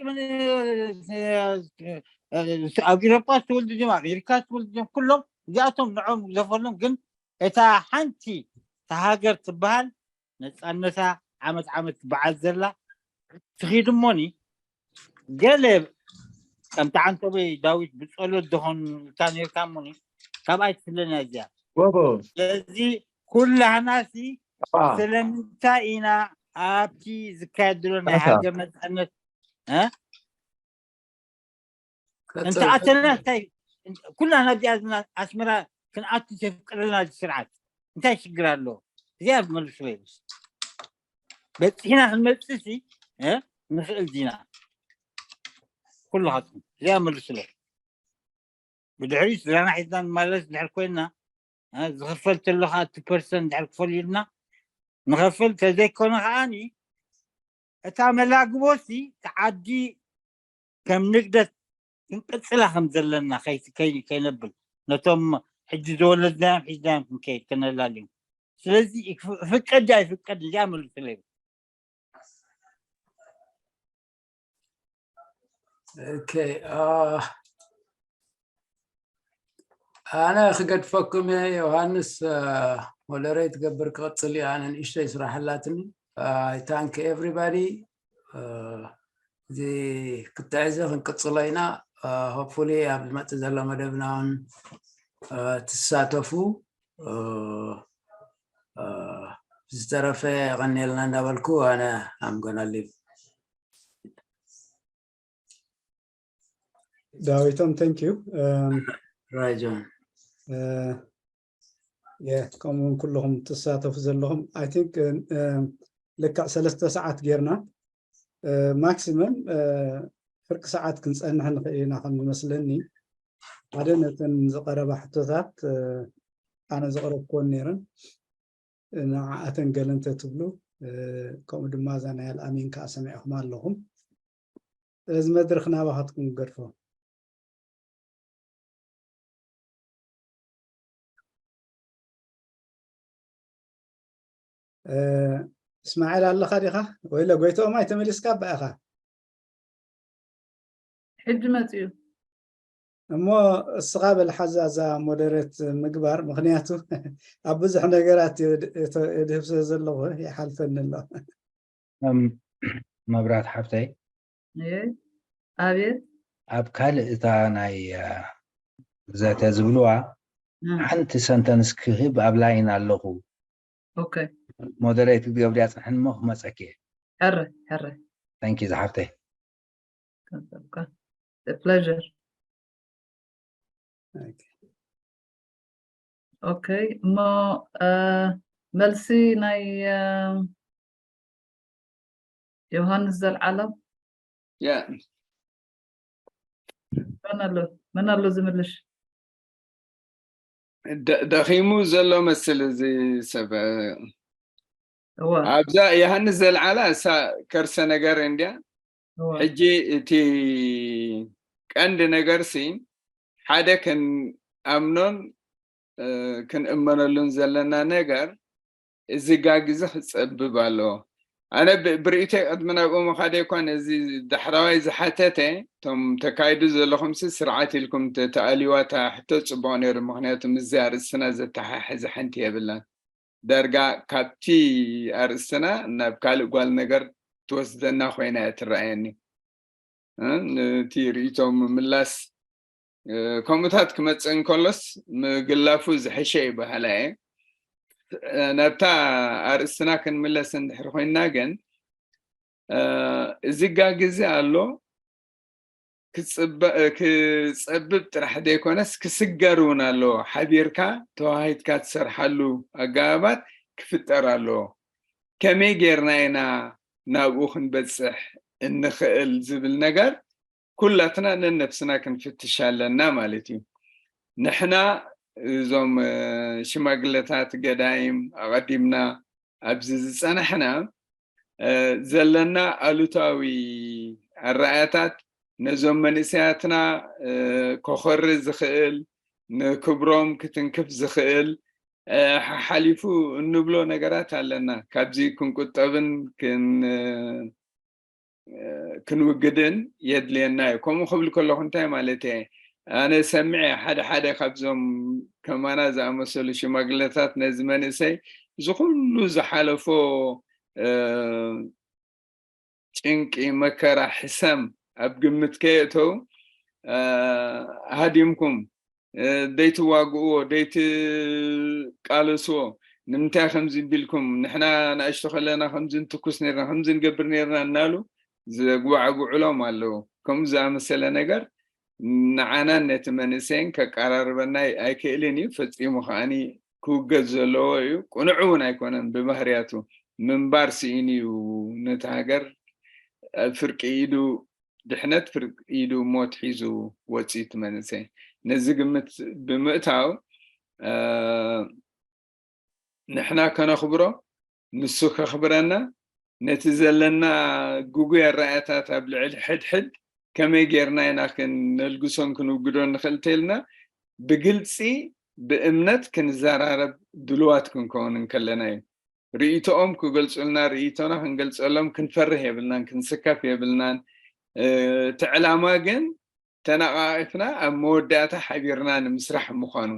ኣብ ኢሮጳ ዝተወልዱ ድም ኣሜሪካ ዝተወልዱ ድም ኩሎም እዚኣቶም ንዖም ዘፈሎም ግን እታ ሓንቲ ተሃገር ትበሃል ነፃነታ ዓመት ዓመት ትበዓል ዘላ ትኺድ እሞኒ ገለ ከምቲ ዓንተበይ ዳዊት ብፀሎት ደኾን እታ ነርካ እሞኒ ካብኣይ ትፍለና እዚኣ ስለዚ ኩላህናሲ ስለምንታይ ኢና ኣብቲ ዝካየድ ዘሎ ናይ ሃገር ነፃነት እንተኣተና እንታይ ኩላና እዚኣ ኣስመራ ክንኣቱ ዘፍቅደልና ስርዓት እንታይ ሽግር ኣለዎ? እዚኣ መልሱ በይሉስ በፂሕና ክንመፅእ ሲ ንኽእል ዲና? ኩልኻትኩም እዚኣ መልሱለ። ብድሕሪ ስድራና ሒዝና ንማለስ ድሕር ኮይና ዝኽፈል ተሎ ከዓ እቲ ፐርሰንት ድሕር ክፈል ኢልና ንኸፍል ተዘይኮነ ከዓኒ እታ መላግቦሲ ተዓዲ ከም ንግደት ክንቅፅላ ከም ዘለና ከይነብል ነቶም ሕጂ ዝወለድናዮም ሒዝናዮም ክንከይድ ከነላልዮም ስለዚ ፍቀድ ኣይፍቀድ እዚኣ መልሱለይ። ኣነ ክገድፈኩም እየ። ዮሃንስ ሞደሬት ትገብር ክቕፅል እዩ። ኣነ ንእሽተይ ስራሕ ኣላትኒ። Thank everybody። እዚ ክትዕዘ ክንቅፅሎ ኢና። Hopefully ኣብ ዝመጽእ ዘሎ መደብና እውን ትሳተፉ። ዝተረፈ የቐንየልና እንዳበልኩ ኣነ I'm gonna leave. ዳዊቶም thank you. Right, John. ከምኡውን ኩልኹም ትሳተፉ ዘለኹም I think ልክዕ ሰለስተ ሰዓት ጌርና ማክሲመም ፍርቂ ሰዓት ክንፀንሕ ንኽእል ኢና ከም ዝመስለኒ። ሓደ ነተን ዝቐረባ ሕቶታት ኣነ ዘቕረብክወን ነይረን፣ ንዓኣተን ገለ እንተትብሉ፣ ከምኡ ድማ እዛ ናይ ኣልኣሚን ከዓ ሰሚዕኹም ኣለኹም። ስለዚ መድረኽ ናባኻትኩም ገድፎ። እስማኤል ኣለኻ ዲኻ? ወይለ ጎይትኦም ኣይተመሊስካ ባኢኻ? ሕጂ መፅዩ። እሞ እስኻ በል ሓዛ እዛ ሞደሬት ምግባር፣ ምኽንያቱ ኣብ ብዙሕ ነገራት የድህብ ስለ ዘለኹ ይሓልፈኒ ኣሎ። መብራት ሓፍተይ፣ ኣቤት። ኣብ ካልእ እታ ናይ ዘተ ዝብልዋ ሓንቲ ሰንተንስ ክህብ ኣብ ላይን ኣለኹ። Okay. ሞደሬት ክትገብርያ ፅንሕን እሞ ክመፀኪ። ሕረ ሕረ። Thank you ዝሓፍተይ። Pleasure. Okay, እሞ መልሲ ናይ ዮሃንስ ዘልዓለም። ያ መን ኣሎ? መን ኣሎ ዝምልሽ? ደኺሙ ዘሎ መስል እዚ ሰብ። ኣብዛ ዮሃንስ ዘልዓላ እሳ ከርሰ ነገር እንድያ። ሕጂ እቲ ቀንዲ ነገር ሲ ሓደ ክንኣምኖን ክንእመነሉን ዘለና ነገር እዚ ጋግ እዚ ክፀብብ ኣለዎ። ኣነ ብርእይቶይ ቅድሚ ናብኡ ምኻደይ እኳ ነዚ ዳሕራዋይ ዝሓተተ እቶም ተካይዱ ዘለኹም ሲ ስርዓት ኢልኩም ተኣልይዋ እታ ሕቶ ፅቡቕ ነይሩ። ምክንያቱ ምስዚ ኣርእስትና ዘተሓሕዝ ሓንቲ የብላን። ዳርጋ ካብቲ ኣርእስትና ናብ ካልእ ጓል ነገር ትወስደና ኮይና እያ ትረኣየኒ። ነቲ ርእይቶ ምምላስ ከምኡታት ክመፅእ እንከሎስ ምግላፉ ዝሕሸ እዩ በሃላ እየ። ናብታ ኣርእስትና ክንምለስ እንድሕር ኮይንና ግን እዚ ጋግ እዚ ኣሎ። ክፀብብ ጥራሕ ዘይኮነስ ክስገር እውን ኣለዎ። ሓቢርካ ተዋሂድካ ትሰርሓሉ ኣገባባት ክፍጠር ኣለዎ። ከመይ ጌርና ኢና ናብኡ ክንበፅሕ እንኽእል ዝብል ነገር ኩላትና ነነብስና ክንፍትሽ ኣለና ማለት እዩ። ንሕና እዞም ሽማግለታት ገዳይም ኣቐዲምና ኣብዚ ዝፀናሕና ዘለና ኣሉታዊ ኣረኣያታት ነዞም መንእሰያትና ከኾሪ ዝኽእል፣ ንክብሮም ክትንክፍ ዝኽእል፣ ሓሓሊፉ እንብሎ ነገራት ኣለና። ካብዚ ክንቁጠብን ክንውግድን የድልየና እዩ። ከምኡ ክብል ከለኹ እንታይ ማለት እየ? ኣነ ሰሚዐ ሓደ ሓደ ካብዞም ከማና ዝኣመሰሉ ሽማግለታት ነዚ መንእሰይ እዚ ኩሉ ዝሓለፎ ጭንቂ፣ መከራ፣ ሕሰም ኣብ ግምት ከየእተው ሃዲምኩም ደይትዋግእዎ፣ ደይትቃለስዎ፣ ንምንታይ ከምዚ ቢልኩም፣ ንሕና ንኣሽቱ ከለና ከምዚ እንትኩስ ነርና፣ ከምዚ ንገብር ነርና እናሉ ዘጉባዕጉዕሎም ኣለዉ። ከምኡ ዝኣመሰለ ነገር ንዓናን ነቲ መንእሰይን ከቀራርበና ኣይክእልን እዩ። ፈጺሙ ከዓኒ ክውገድ ዘለዎ እዩ። ቅኑዕ እውን ኣይኮነን ብባህርያቱ። ምንባር ስኢኑ እዩ ነቲ ሃገር ፍርቂ ኢዱ ድሕነት ፍርቂ ኢዱ ሞት ሒዙ ወፂኡ እቲ መንእሰይ። ነዚ ግምት ብምእታው ንሕና ከነኽብሮ ንሱ ከኽብረና ነቲ ዘለና ግጉይ ኣረኣያታት ኣብ ልዕሊ ሕድሕድ ከመይ ጌርና ኢና ክነልግሶን ክንውግዶን ንኽእል ተልና ብግልፂ ብእምነት ክንዘራረብ ድልዋት ክንከውን እንከለና እዩ። ርእይቶኦም ክገልፁልና ርእይቶና ክንገልፀሎም ክንፈርህ የብልናን ክንስከፍ የብልናን። እቲ ዕላማ ግን ተነቓቒፍና ኣብ መወዳእታ ሓቢርና ንምስራሕ ምዃኑ፣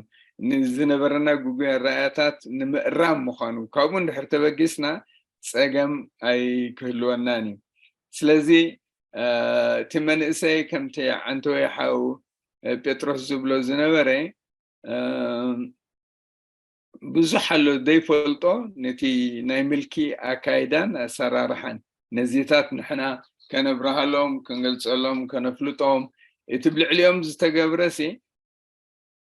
ንዝነበረና ግጉይ ኣረኣያታት ንምእራም ምዃኑ፣ ካብኡ እንድሕር ተበጊስና ጸገም ኣይክህልወናን እዩ። ስለዚ እቲ መንእሰይ ከምቲ ዓንተወይ ሓው ጴጥሮስ ዝብሎ ዝነበረ ብዙሕ ኣሎ ዘይፈልጦ፣ ነቲ ናይ ምልኪ ኣካይዳን ኣሰራርሓን ነዚታት ንሕና ከነብርሃሎም፣ ክንገልጸሎም፣ ከነፍልጦም፣ እቲ ብልዕሊኦም ዝተገብረሲ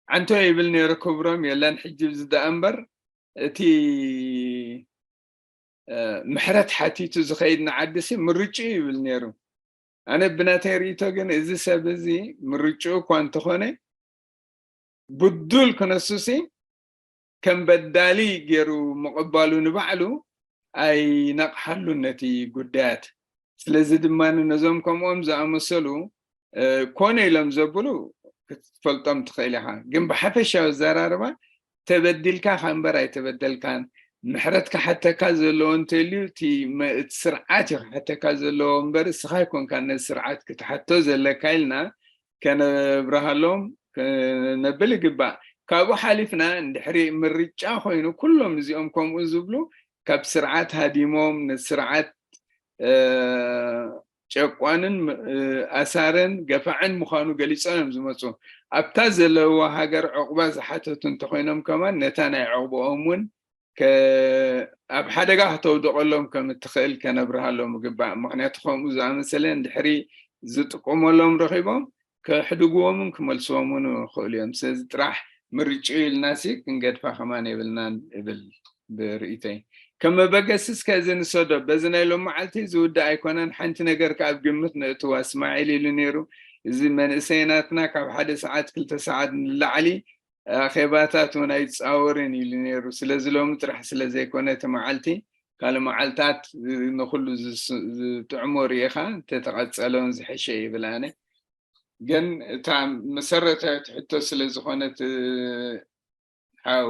ዓንቶ ይብል ነይሩ ክብሮም። የለን ሕጂ ዝደኣ እምበር እቲ ምሕረት ሓቲቱ ዝኸይድ ንዓዲ ሲ ምርጭኡ ይብል ነይሩ። ኣነ ብናተይ ርእይቶ ግን እዚ ሰብ እዚ ምርጭኡ እኳ እንተኾነ ብዱል ክነሱ ሲ ከም በዳሊ ገይሩ ምቕባሉ ንባዕሉ ኣይነቕሓሉን ነቲ ጉዳያት። ስለዚ ድማ ነዞም ከምኦም ዝኣመሰሉ ኮነ ኢሎም ዘብሉ ክትፈልጦም ትኽእል ኢኻ። ግን ብሓፈሻዊ ዘራርባ ተበዲልካ ኢኻ እምበር ኣይተበደልካን። ምሕረት ክሓተካ ዘለዎ እንተልዩ እቲ ስርዓት እዩ ክሓተካ ዘለዎ እምበር እስኻ ኣይኮንካ ነዚ ስርዓት ክትሓቶ ዘለካ ኢልና ከነብርሃሎም ክነብል ይግባእ። ካብኡ ሓሊፍና እንድሕሪ ምርጫ ኮይኑ ኩሎም እዚኦም ከምኡ ዝብሉ ካብ ስርዓት ሃዲሞም ነቲ ስርዓት ጨቋንን ኣሳርን ገፋዕን ምዃኑ ገሊጾም እዮም ዝመፁ። ኣብታ ዘለዋ ሃገር ዕቑባ ዝሓተቱ እንተኾይኖም ከማን ነታ ናይ ዕቑባኦም እውን ኣብ ሓደጋ ክተውድቐሎም ከም እትኽእል ከነብርሃሎም ይግባእ። ምክንያቱ ከምኡ ዝኣመሰለ እንድሕሪ ዝጥቀመሎም ረኺቦም ከሕድግዎምን ክመልስዎምን ይኽእሉ እዮም። ስለዚ ጥራሕ ምርጭኡ ኢልናሲ ክንገድፋ ከማን የብልናን እብል ብርእይተይ። ከም መበገሲ እስከ እዚ ንሰዶ፣ በዚ ናይ ሎም መዓልቲ ዝውዳእ ኣይኮነን፣ ሓንቲ ነገር ከ ኣብ ግምት ነእትዋ። እስማዒል ኢሉ ነይሩ፣ እዚ መንእሰይ ናትና ካብ ሓደ ሰዓት ክልተ ሰዓት ንላዕሊ ኣኼባታት እውን ኣይፃወርን ኢሉ ነይሩ። ስለዚ ሎሚ ጥራሕ ስለ ዘይኮነ እቲ መዓልቲ ካልእ መዓልታት ንኩሉ ዝጥዕሞ ርኢኻ እንተተቐፀለውን ዝሐሸ ይብል ኣነ። ግን እታ መሰረታዊት ሕቶ ስለ ዝኾነት ሓው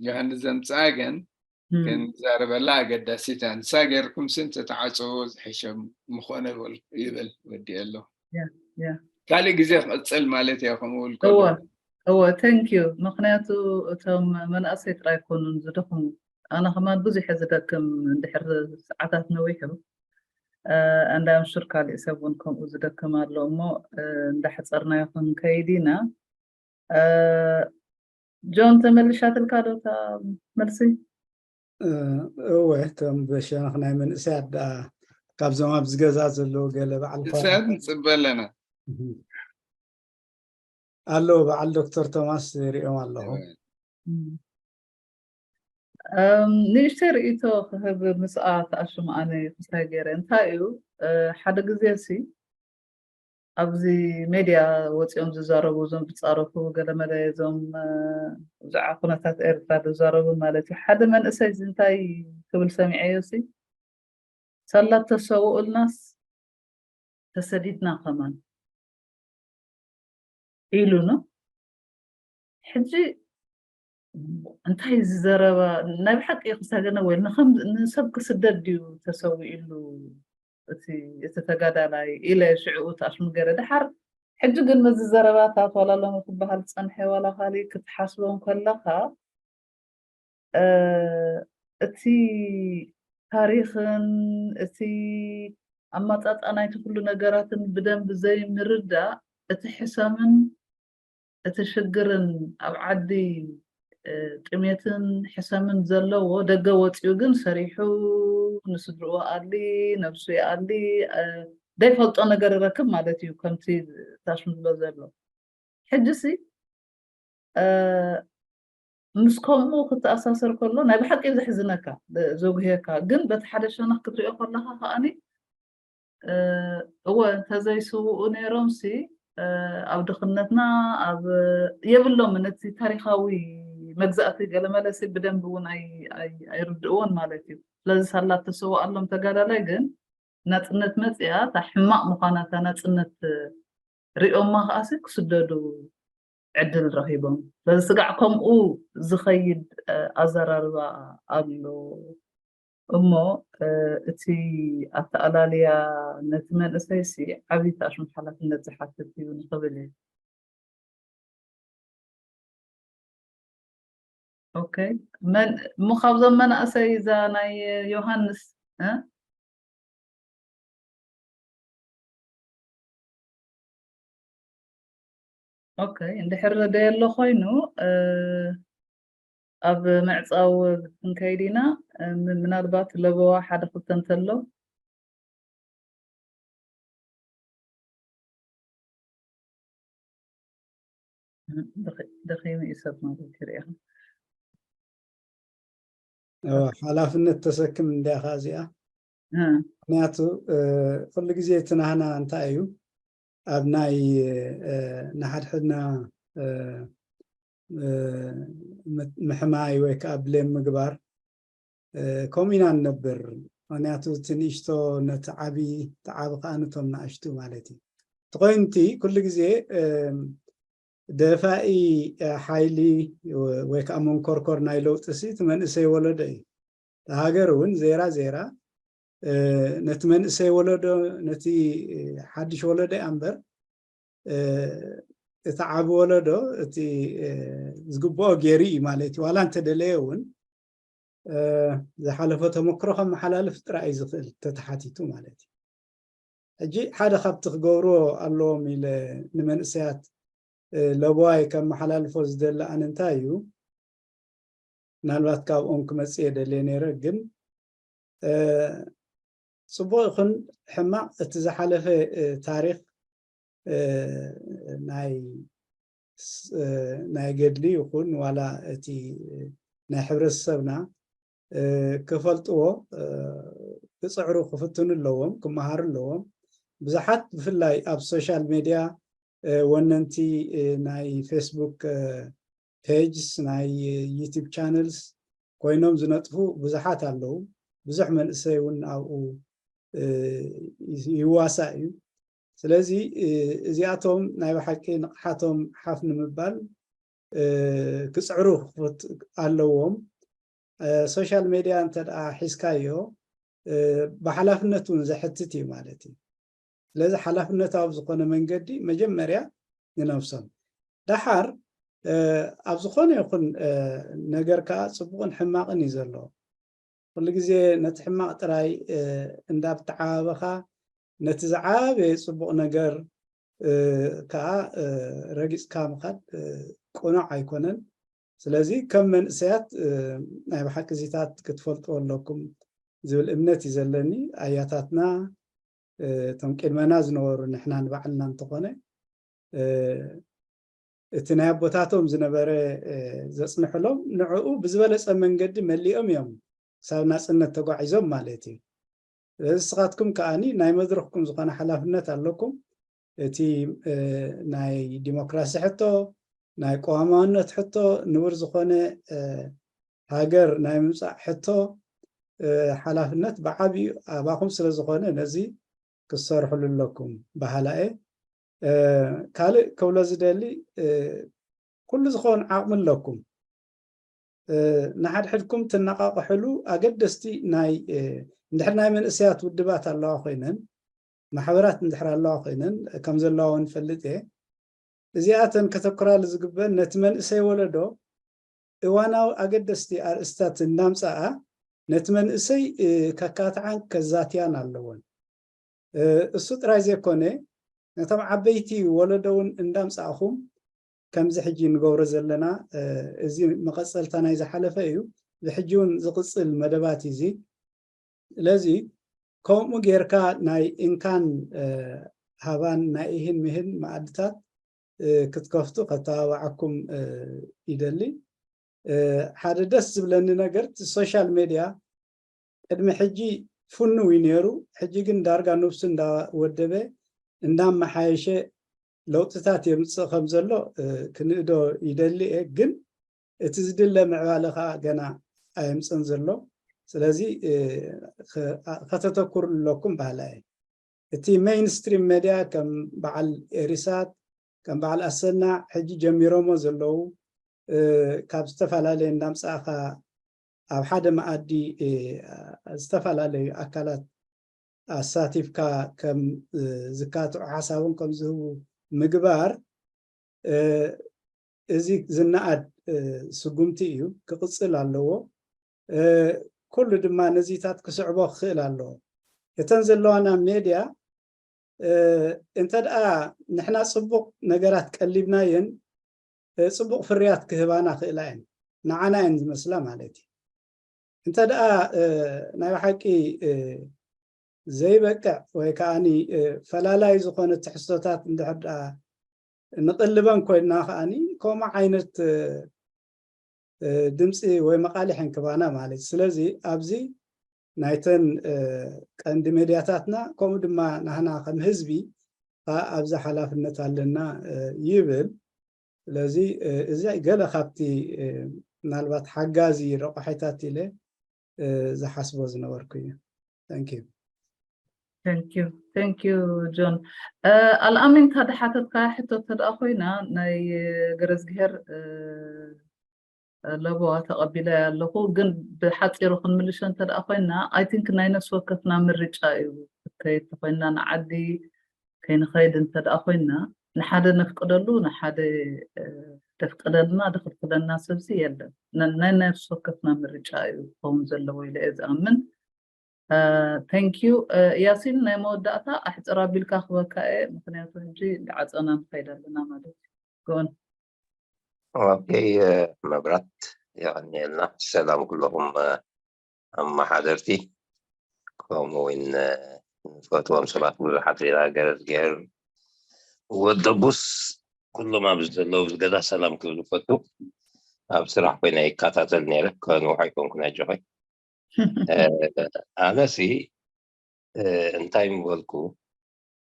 ዮሃንስ ዘምፅኣ ግን ክንዛረበላ ኣገዳሲት እያ። ንሳ ገይርኩም ስን ተተዓፀዎ ዝሐሸ ምኾነ ይብል ወዲ ኣሎ። ካልእ ግዜ ክቕፅል ማለት እያ። ከምኡ እወ እወ thank you። ምክንያቱ እቶም መናእሰይ ጥራይ ኣይኮኑን ዝደኽሙ። ኣነ ከማን ብዙሕ ዝደክም እንድሕር ሰዓታት ነዊሑ እንዳም ሹር ካልእ ሰብ እውን ከምኡ ዝደክም ኣሎ እሞ እንዳሕፀርናዮ ክንከይድ ኢና። ጆን ተመልሻትልካ ዶ እታ መልሲ? እወ እቶም በሸነኽ ናይ መንእሰያት ደኣ ካብዞም ኣብዚ ገዛ ዘለዉ ገለ በዓል ንሳት ንፅበ ኣለና። ኣለዉ በዓል ዶክተር ቶማስ ሪኦም ኣለኹ። ንእሽተይ ርእይቶ ክህብ ምስኣ ተኣሽሙ ኣነ ክስታይ ገይረ እንታይ እዩ ሓደ ግዜ ሲ ኣብዚ ሜድያ ወፂኦም ዝዛረቡ እዞም ዝፃረፉ ገለመለ እዞም ብዛዕባ ኩነታት ኤርትራ ዝዛረቡ ማለት እዩ ሓደ መንእሰይ እንታይ ክብል ሰሚዐዮ ሲ ሳላ ተሰውኡልናስ ተሰዲድና ከማን ኢሉ ነው። ሕጂ እንታይ ዝዘረባ ናይ ብሓቂ ክሳገነ ወይ ንሰብ ክስደድ ድዩ ተሰዊእሉ እቲ ተጋዳላይ ኢለ ሽዕኡ ተኣሽሙ ገይረ ድሓር ሕጂ ግን መዚ ዘረባታት ዋላ ሎሚ ክበሃል ዝፀንሐ ዋላ ካሊእ ክትሓስቦም ከለካ እቲ ታሪኽን እቲ ኣመፃፅኣ ናይቲ ኩሉ ነገራትን ብደንቢ ዘይምርዳእ እቲ ሕሰምን እቲ ሽግርን ኣብ ዓዲ ጥሜትን ሕሰምን ዘለዎ ደገ ወፂኡ ግን ሰሪሑ ንስድርኡ ኣሊ ነብሱ ይኣሊ ዘይፈልጦ ነገር ይረክብ ማለት እዩ ከምቲ ታሽም ዝብሎ ዘሎ ሕጂ ሲ ምስ ከምኡ ክተኣሳሰር ከሎ ናይ ብሓቂ ዘሕዝነካ ዘጉህየካ ግን በቲ ሓደ ሸነኽ ክትሪኦ ከለካ ከኣኒ እወ እንተዘይስውኡ ነይሮም ሲ ኣብ ድኽነትና ኣብ የብሎምን እቲ ታሪካዊ መግዛእቲ ገለመለሲ ብደንብ እውን ኣይርድእዎን ማለት እዩ ስለዚ ሳላ ተሰውኣሎም ተጋዳላይ ግን ናፅነት መፅያ እታ ሕማቕ ምዃና እታ ናፅነት ሪኦማ ከዓሲ ክስደዱ ዕድል ረኺቦም ስለዚ ስጋዕ ከምኡ ዝኸይድ ኣዘራርባ ኣሎ እሞ እቲ ኣተኣላልያ ነቲ መንእሰይ ሲ ዓብዪ ተኣሽሙ ሓላፍነት ዝሓትት እዩ ንኽብል እየ ኦኬ መን እሞ ካብዞም መናእሰይ እዛ ናይ ዮሃንስ እ? ኦኬ፣ እንድሕር ረደየ ኣሎ ኮይኑ፣ እ፣ ኣብ ምዕጻው ክንከይድ ኢና። እ፣ ም-፣ ምናልባት ለበዋ ሓደ ክልተ እንተሎ። ደኺ-፣ ደኺሙ እዩ ሰብ ማለት ይርኢ ኢኻ። እወ፣ ሓላፍነት ተሰክም እንዲያ ኸዓ እዚኣ። እ። ምኽንያቱ፣ እ፣ ኩሉ ግዜ እቲ ናህና እንታይ እዩ? ኣብ ናይ፣ እ፣ ንሓድሕድና፣ እ፣ እ፣ ም-፣ ምሕማይ ወይ ከዓ ብሌም ምግባር፣ እ፣ ከምኡ ኢና ንነብር። ምኽንያቱ እቲ ንእሽቶ ነቲ ዓቢ፣ እቲ ዓቢ ከዓ ነቶም ንኣሽቱ ማለት እዩ። እቲ ኮይኑ እቲ ኩሉ ግዜ፣ እ፣ ደፋኢ፣ እ፣ ሓይሊ ወ-፣ ወይ ከዓ መንኮርኮር ናይ ለውጢ ሲ እቲ መንእሰይ ወለዶ እዩ። እቲ ሃገር እውን ዜራ ዜራ፣ እ፣ ነቲ መንእሰይ ወለዶ፣ ነቲ ሓድሽ ወለዶ እያ እምበር፣ እ፣ እቲ ዓቢ ወለዶ እቲ፣ እ፣ ዝግብኦ ገይሩ እዩ ማለት እዩ። ዋላ እንተደለየ እውን፣ እ፣ ዝሓለፈ ተመክሮ ከመሓላልፍ ጥራይ እዩ ዝኽእል ተተሓቲቱ ማለት እዩ። ሕጂ ሓደ ካብቲ ክገብርዎ ኣለዎም ኢለ ንመንእሰያት፣ እ፣ ለበዋይ ከመሓላልፎ ዝደሊ ኣነ እንታይ እዩ፣ ምናልባት ካብኦም ክመጽእ እየ ደልየ ነይረ፣ ግን፣ እ፣ ጽቡቕ ይኹን ሕማቕ እቲ ዝሓለፈ፣ እ፣ ታሪኽ፣ እ፣ ናይ ስ-፣ እ፣ ናይ ገድሊ ይኹን ዋላ እቲ ናይ ሕብረተሰብና፣ እ፣ ክፈልጥዎ፣ እ፣ ክጽዕሩ ክፍትኑ ኣለዎም፣ ክመሃሩ ኣለዎም። ብዙሓት ብፍላይ ኣብ ሶሻል ሜድያ፣ እ፣ ወነንቲ፣ እ፣ ናይ ፌስቡክ፣ እ፣ ፔጅስ፣ ናይ ዩቲዩብ ቻነልስ ኮይኖም ዝነጥፉ ብዙሓት ኣለዉ። ብዙሕ መንእሰይ እውን ኣብኡ፣ እ፣ ይዋሳእ እዩ። ስለዚ፣ እ፣ እዚኣቶም ናይ ብሓቂ ንቕሓቶም ሓፍ ንምባል፣ እ፣ ክጽዕሩ ክፍት-፣ ኣለዎም። እ፣ ሶሻል ሜድያ እንተ ደኣ ሒዝካዮ፣ እ፣ ብሓላፍነት እውን ዘሕትት እዩ ማለት እዩ። ስለዚ ሓላፍነታዊ ብዝኾነ መንገዲ መጀመርያ ንነብሶም። ደሓር፣ እ፣ ኣብ ዝኾነ ይኹን፣ እ፣ ነገር ከኣ ጽቡቕን ሕማቕን እዩ ዘሎ። ኩሉ ግዜ ነቲ ሕማቕ ጥራይ፣ እ፣ እንዳተዓባበኻ ነቲ ዝዓበየ ጽቡቕ ነገር፣ እ፣ ከኣ፣ እ፣ ረጊጽካ ምኻድ፣ እ፣ ቅኑዕ ኣይኮነን። ስለዚ ከም መንእሰያት፣ እ፣ ናይ ብሓቂ እዚታት ክትፈልጥዎ ኣለኩም ዝብል እምነት እዩ ዘለኒ። ኣያታትና፣ እ፣ እቶም ቅድመና ዝነበሩ ንሕና ንባዕልና እንተኾነ፣ እ፣ እቲ ናይ ኣቦታቶም ዝነበረ፣ እ፣ ዘጽንሕሎም ንዕኡ ብዝበለጸ መንገዲ መሊኦም እዮም ክሳብ ናጽነት ተጓዒዞም ማለት እዩ። ስለዚ ንስኻትኩም ከኣኒ ናይ መድረኽኩም ዝኾነ ሓላፍነት ኣለኩም። እቲ፣ እ፣ ናይ ዲሞክራሲ ሕቶ፣ ናይ ቀዋማውነት ሕቶ፣ ንቡር ዝኾነ፣ እ፣ ሃገር ናይ ምምጻእ ሕቶ፣ እ፣ ሓላፍነት ብዓቢኡ ኣባኹም ስለ ዝኾነ ነዚ ክትሰርሕሉ ኣለኩም በሃላ እየ። እ፣ ካልእ ክብሎ ዝደሊ፣ እ፣ ኩሉ ዝኾን ዓቕሚ ኣለኩም። እ፣ ንሓድሕድኩም ትነቓቕሕሉ ኣገደስቲ ናይ፣ እ፣ እንድሕር ናይ መንእሰያት ውድባት ኣለዋ ኮይነን፣ ማሕበራት እንድሕር ኣለዋ ኮይነን፣ ከም ዘለዋ እውን እፈልጥ እየ። እዚኣተን ከተኩራሉ ዝግበአን ነቲ መንእሰይ ወለዶ እዋናዊ ኣገደስቲ ኣርእስታት እናምጸኣ ነቲ መንእሰይ፣ እ፣ ከካትዓን ከዛትያን ኣለወን። እ፣ እሱ ጥራይ ዘይኮነ፣ ነቶም ዓበይቲ ወለዶ እውን እንዳምጻእኹም ከምዚ ሕጂ ንገብሮ ዘለና፣ እ፣ እዚ መቐጸልታ ናይ ዝሓለፈ እዩ። ብሕጂ እውን ዝቕጽል መደባት እዩ እዚ። ስለዚ ከምኡ ጌርካ ናይ እንካን፣ እ፣ ሃባን ናይ ኢህን ምህን መኣድታት፣ እ፣ ክትከፍቱ ከተባብዓኩም፣ እ፣ ይደሊ። እ፣ ሓደ ደስ ዝብለኒ ነገር እቲ ሶሻል ሜድያ ቅድሚ ሕጂ ፍኑው እዩ ነይሩ። ሕጂ ግን ዳርጋ ነብሱ እንዳወደበ እንዳመሓየሸ ለውጥታት የምጽእ ከም ዘሎ፣ እ፣ ክንእዶ ይደሊ እየ። ግን እቲ ዝድለ ምዕባለ ኸኣ ገና ኣየምጽእን ዘሎ። ስለዚ፣ እ፣ ኸ-፣ ኸተተኩሩ ኣለኩም በሃላይ እየ። እቲ ሜይንስትሪም ሜድያ ከም በዓል ኤሪሳት፣ ከም በዓል ኣሰና ሕጂ ጀሚሮሞ ዘለዉ፣ እ፣ ካብ ዝተፈላለየ እንዳምጻእኻ ኣብ ሓደ መኣዲ፣ እ፣ ዝተፈላለዩ ኣካላት ኣሳቲፍካ ከም፣ እ፣ ዝካትዑ ሓሳቦም ከም ዝህቡ ምግባር፣ እ፣ እዚ ዝነኣድ፣ እ፣ ስጉምቲ እዩ፣ ክቕጽል ኣለዎ። እ፣ ኩሉ ድማ ነዚታት ክስዕቦ ክኽእል ኣለዎ። እተን ዘለዋና ሜድያ፣ እንተ ደኣ ንሕና ጽቡቕ ነገራት ቀሊብናየን፣ ጽቡቕ ፍርያት ክህባና ክእላ እየን፣ ንዓና እየን ዝመስላ ማለት እዩ። እንተ ደኣ ናይ ብሓቂ ዘይበቅዕ ወይ ከዓኒ ፈላላይ ዝኾነ ትሕዝቶታት እንድሕር ደኣ ንቕልበን ኮይንና ከዓኒ፣ ከምኡ ዓይነት ድምፂ ወይ መቓልሕ እንክባና ማለት እዩ። ስለዚ ኣብዚ ናይተን ቀንዲ ሜድያታትና፣ ከምኡ ድማ ናህና ከም ህዝቢ ከኣ ኣብዚ ሓላፍነት ኣለና ይብል። ስለዚ እዚ ገለ ካብቲ ምናልባት ሓጋዚ ረቋሒታት ኢለ ዝሓስቦ ዝነበርኩ እዩ። Thank you። Thank you, thank you ጆን። ኣልኣሚን፣ እታ ድሓተትካ ሕቶ ተደኣ ኮይና ናይ ገረዝግሄር ለበዋ ተቐቢለ ኣለኹ፣ ግን ብሓፂሩ ክንምልሾ እንተ ደኣ ኮይና፣ I think ናይ ነፍሲ ወከፍና ምርጫ እዩ። ክትከይድ ተኮይና ንዓዲ፣ ከይንኸይድ እንተ ደኣ ኮይና፣ ንሓደ ነፍቅደሉ፣ ንሓደ ደፍቅደልና፣ ደኽልክለና ሰብሲ የለን። ናይ ነፍሲ ወከፍና ምርጫ እዩ ክኸውን ዘለዎ ኢለ እየ ዝኣምን። Thank you። ያሲን፣ ናይ መወዳእታ ኣሕፅር ኣቢልካ ክበካ እየ፣ ምክንያቱ ሕጂ ዓፀና ንኸይድ ኣለና ማለት እዩ። ጎን ኦኬ። መብራት የቐንየልና። ሰላም ኩለኹም ኣመሓደርቲ፣ ከምኡ እውን ንፈትዎም ሰባት ብዙሓት ኢና፣ ገረዝግሄር፣ ወደቡስ፣ ኩሎም ኣብዚ ዘለዉ ዝገዛ ሰላም ክብል ፈቱ። ኣብ ስራሕ ኮይነ ይከታተል ነይረ፣ ከንውሖ ኣይኮንኩን ኣጆኸይ። ኣነሲ እንታይ ምበልኩ፣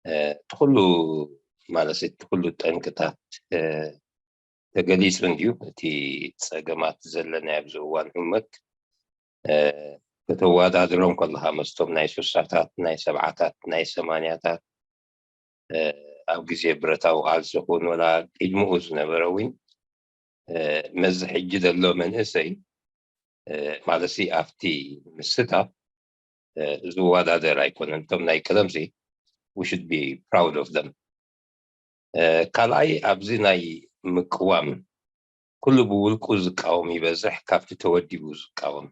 እቲ ኩሉ ማለት እቲ ኩሉ ጠንቅታት ተገሊፁ እንድዩ። እቲ ፀገማት ዘለና ኣብዚ እዋን ህመት ከተወዳድሮም ከለካ መስቶም ናይ ሱሳታት፣ ናይ ሰብዓታት፣ ናይ ሰማንያታት፣ ኣብ ግዜ ብረታዊ ቃልሲ ኩን ወላ ቅድምኡ ዝነበረ እውን መዚ ሕጂ ዘሎ መንእሰይ ማለት ኣብቲ ምስታፍ ዝወዳደር ኣይኮነን። እቶም ናይ ቀደምሲ we should be proud of them። ካልኣይ ኣብዚ ናይ ምቅዋም ኩሉ ብውልቁ ዝቃወም ይበዝሕ ካብቲ ተወዲቡ ዝቃወም።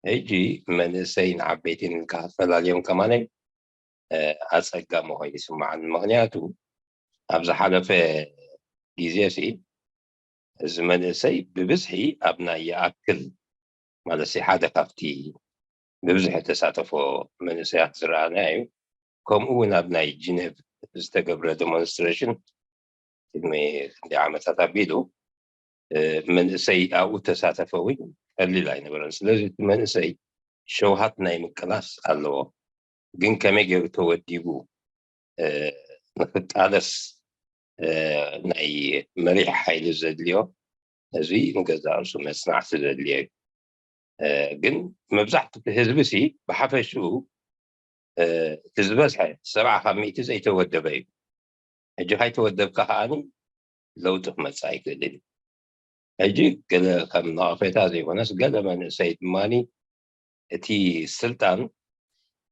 ሕጂ መንእሰይን ዓበይትን ኢልካ ክትፈላልዮም ከማነይ ኣጸጋሚ ኮይኑ ይስምዓኒ። ምክንያቱ ኣብ ዝሓለፈ ግዜ ሲ እዚ መንእሰይ ብብዝሒ ኣብ ናይ ይኣክል ማለት ሲ ሓደ ካብቲ ብብዝሒ ተሳተፎ መንእሰያት ዝረኣና እዩ። ከምኡ እውን ኣብ ናይ ጂኔቭ ዝተገብረ ዴሞንስትሬሽን ቅድሚ ክንደይ ዓመታት ኣቢሉ መንእሰይ ኣብኡ ተሳተፈ እውን ቀሊል ኣይነበረን። ስለዚ እቲ መንእሰይ ሸውሃት ናይ ምቅላስ ኣለዎ፣ ግን ከመይ ገይሩ ተወዲቡ ንክቃለስ ናይ መሪሕ ሓይሊ ዘድልዮ፣ እዚ ንገዛእ ርእሱ መጽናዕቲ ዘድልዮ እዩ። ግን መብዛሕትኡ ህዝቢ ሲ ብሓፈሽኡ እቲ ዝበዝሐ ሰብዓ ካብ ሚእቲ ዘይተወደበ እዩ። ሕጂ ካይተወደብካ ከዓኒ ለውጢ ክመፅእ ኣይክእልን እዩ። ሕጂ ገለ ከም ነቐፌታ ዘይኮነስ ገለ መንእሰይ ድማ እቲ ስልጣን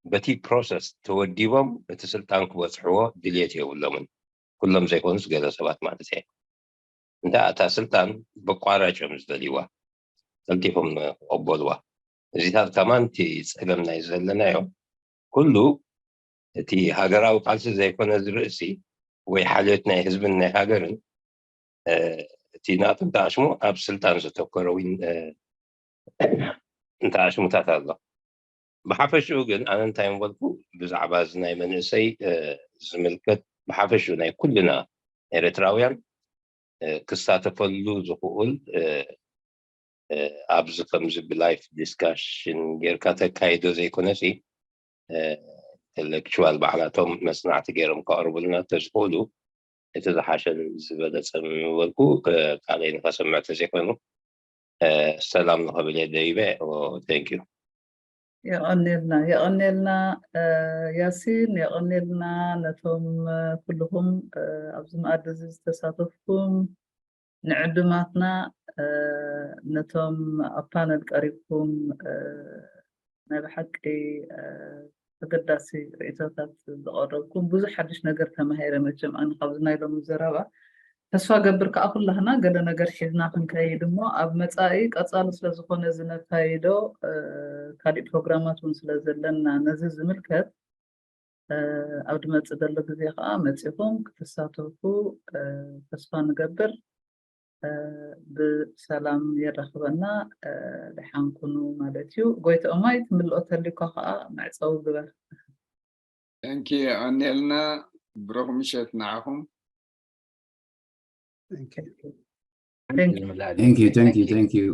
በቲ ፕሮሰስ ተወዲቦም እቲ ስልጣን ክበፅሕዎ ድልየት የብሎምን። ኩሎም ዘይኮኑስ ገለ ሰባት ማለት እየ። እንተ እታ ስልጣን በቋራጭ እዮም ዝደልይዋ፣ ቀልጢፎም ክቐበልዋ። እዚታት ከማን እቲ ፀገም ናይ ዘለናዮ ኩሉ እቲ ሃገራዊ ቃልሲ ዘይኮነ ዝርእሲ ወይ ሓልዮት ናይ ህዝብን ናይ ሃገርን እቲ ናቱ እንተኣሽሙ ኣብ ስልጣን ዘተኮረ እውን እንተኣሽሙታት ኣሎ። ብሓፈሽኡ ግን ኣነ እንታይ ምበልኩ ብዛዕባ እዚ ናይ መንእሰይ ዝምልከት ብሓፈሽኡ ናይ ኩልና ኤርትራውያን ክሳተፈሉ ዝኽእል ኣብዚ ከምዚ ብላይፍ ዲስካሽን ጌርካ ተካይዶ ዘይኮነሲ ኢንተሌክቹዋል ባዕላቶም መጽናዕቲ ገይሮም ከቕርቡልና ተዝኽእሉ እቲ ዝሓሸን ዝበለጸን ምበልኩ ቃለይ ንኸሰምዕ ተዘይኮይኑ ሰላም ንኸብል እየ ደይበ። Thank you። የቐኔልና የቐኔልና ያሲን፣ የቐኔልና ነቶም ኩልኹም ኣብዚ መኣዲ እዚ ዝተሳተፍኩም ንዕዱማትና፣ ነቶም ኣብ ፓነል ቀሪብኩም ናይ ብሓቂ ኣገዳሲ ርእይቶታት ዘቐረብኩም። ብዙሕ ሓድሽ ነገር ተማሂረ። መቸም ኣነ ካብዚ ናይ ሎሚ ዘረባ ተስፋ ገብር ከኣ ኩላህና ገለ ነገር ሒዝና ክንከይድ እሞ ኣብ መጻኢ ቀጻሊ ስለ ዝኾነ እዚ ነካይዶ ካሊእ ፕሮግራማት እውን ስለ ዘለና ነዚ ዝምልከት ኣብ ዝመፅእ ዘሎ ግዜ ከዓ መፂኹም ክትሳተፉ ተስፋ ንገብር። ብሰላም የራኽበና። ደሓን ኩኑ ማለት እዩ። ጎይትኦማይ ትምልኦ ተልዩካ ከዓ መዕፀዊ ግበር። Thank you ኣኔልና። ብሩኽ ምሸት ንዓኹም። Thank you, thank you, thank you,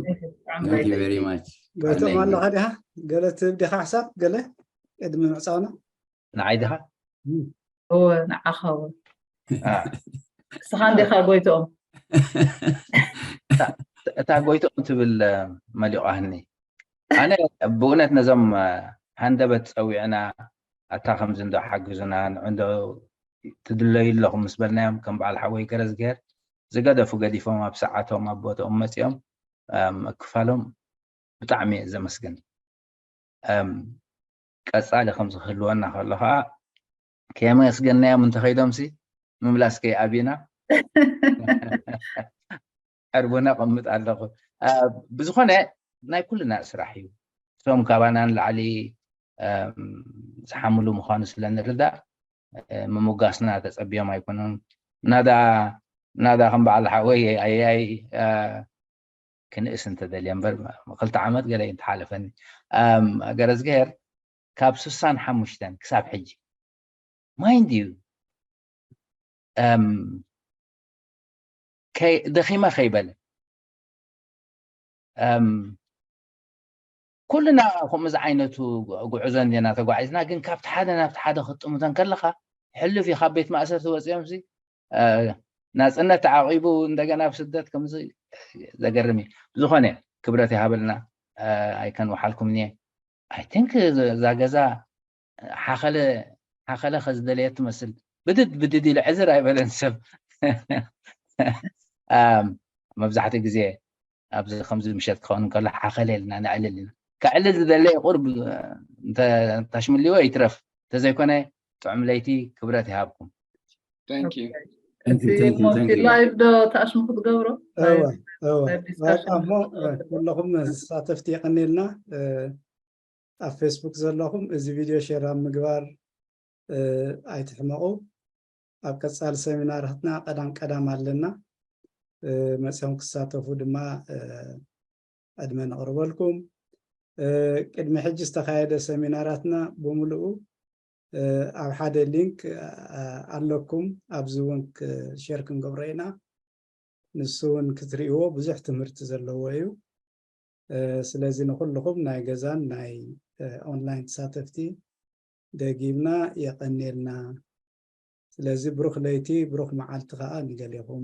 thank you very much. ጎይቶም ኣለኻ ዲኻ? ገለ ትህብ ዲኻ ሓሳብ ገለ ቅድሚ ምዕፃውና? ንዓይ ዲኻ? እወ ንዓኻ እወ። እስኻ እንዲኻ ጎይትኦም። እታ ጎይትኦም ትብል መሊቋህኒ። ኣነ ብእውነት ነዞም ሃንደበት ፀዊዕና ኣታ ከምዚ እንዶ ሓግዙና ንዑ እንዶ ትድለዩ ኣለኹም ምስ በልናዮም ከም በዓል ሓወይ ገረዝግሄር ዝገደፉ ገዲፎም ኣብ ሰዓቶም ኣብ ቦትኦም መፂኦም ምክፋሎም ብጣዕሚ እየ ዘመስግን። ቀፃሊ ከምዚ ክህልወና ከሎ ከዓ ከየመስገንናዮም እንተኸይዶምሲ ምምላስ ከይኣብዩና ዕርቡና ቀምጥ ኣለኹ። ብዝኾነ ናይ ኩልና ስራሕ እዩ። እቶም ካባና ንላዕሊ ዝሓምሉ ምዃኑ ስለ ንርዳእ ምሙጋስና ተፀብዮም ኣይኮኑን። ናዳ ናዳ ከም በዓል ሓወይ ኣያይ ክንእስ እንተደልየ እምበር ክልተ ዓመት ገለ እዩ እንተሓለፈኒ። ገረዝግሄር ካብ ስሳን ሓሙሽተን ክሳብ ሕጂ mind you ደኺመ ከይበለ ኩልና ከምኡ ዝዓይነቱ ጉዕዞ እንዲና ተጓዒዝና፣ ግን ካብቲ ሓደ ናብቲ ሓደ ክትጥምቶ እንከለኻ ሕሉፍ እዩ። ካብ ቤት ማእሰርቲ ወፂኦም ሲ ናፅነት ተዓቂቡ እንደገና ኣብ ስደት ከምዚ ዘገርም እዩ። ብዝኾነ ክብረት ይሃበልና። ኣይከንውሓልኩም እየ። I think እዛ ገዛ ሓኸለ ሓኸለ ከዝደለየ ትመስል ብድድ ብድድ ኢሉ ዕዝር ኣይበለን ሰብ። መብዛሕትኡ ግዜ ኣብዚ ከምዚ ምሸት ክኸውን እንከሎ ሓኸለ ኢልና ነዕልል ኢና። ከዕልል ዝደለየ ቁርብ እንተ- እንታሽምልዎ ይትረፍ እንተዘይኮነ ጥዑም ለይቲ ክብረት ይሃብኩም። Thank you። Thank you, thank you, thank you. ላይቭ ዶ ተኣሽሙ ክትገብሮ? እወ እወ በቃ እሞ ኩለኹም ተሳተፍቲ የቐኒልና። ኣብ ፌስቡክ ዘለኹም እዚ ቪድዮ ሼር ኣብ ምግባር ኣይትሕመቑ። ኣብ ቀፃሊ ሰሚናራትና ቀዳም ቀዳም ኣለና። መፅኦም ክሳተፉ ድማ ዕድመ ነቕርበልኩም። ቅድሚ ሕጂ ዝተኻየደ ሰሚናራትና ብምልኡ ኣብ ሓደ ሊንክ ኣለኩም። ኣብዚ እውን ሼር ክንገብሮ ኢና። ንሱ እውን ክትርእይዎ ብዙሕ ትምህርቲ ዘለዎ እዩ። ስለዚ ንኩልኹም ናይ ገዛን ናይ ኦንላይን ተሳተፍቲ ደጊምና የቐንየልና። ስለዚ ብሩኽ ለይቲ ብሩኽ መዓልቲ ከዓ ንገሌኹም።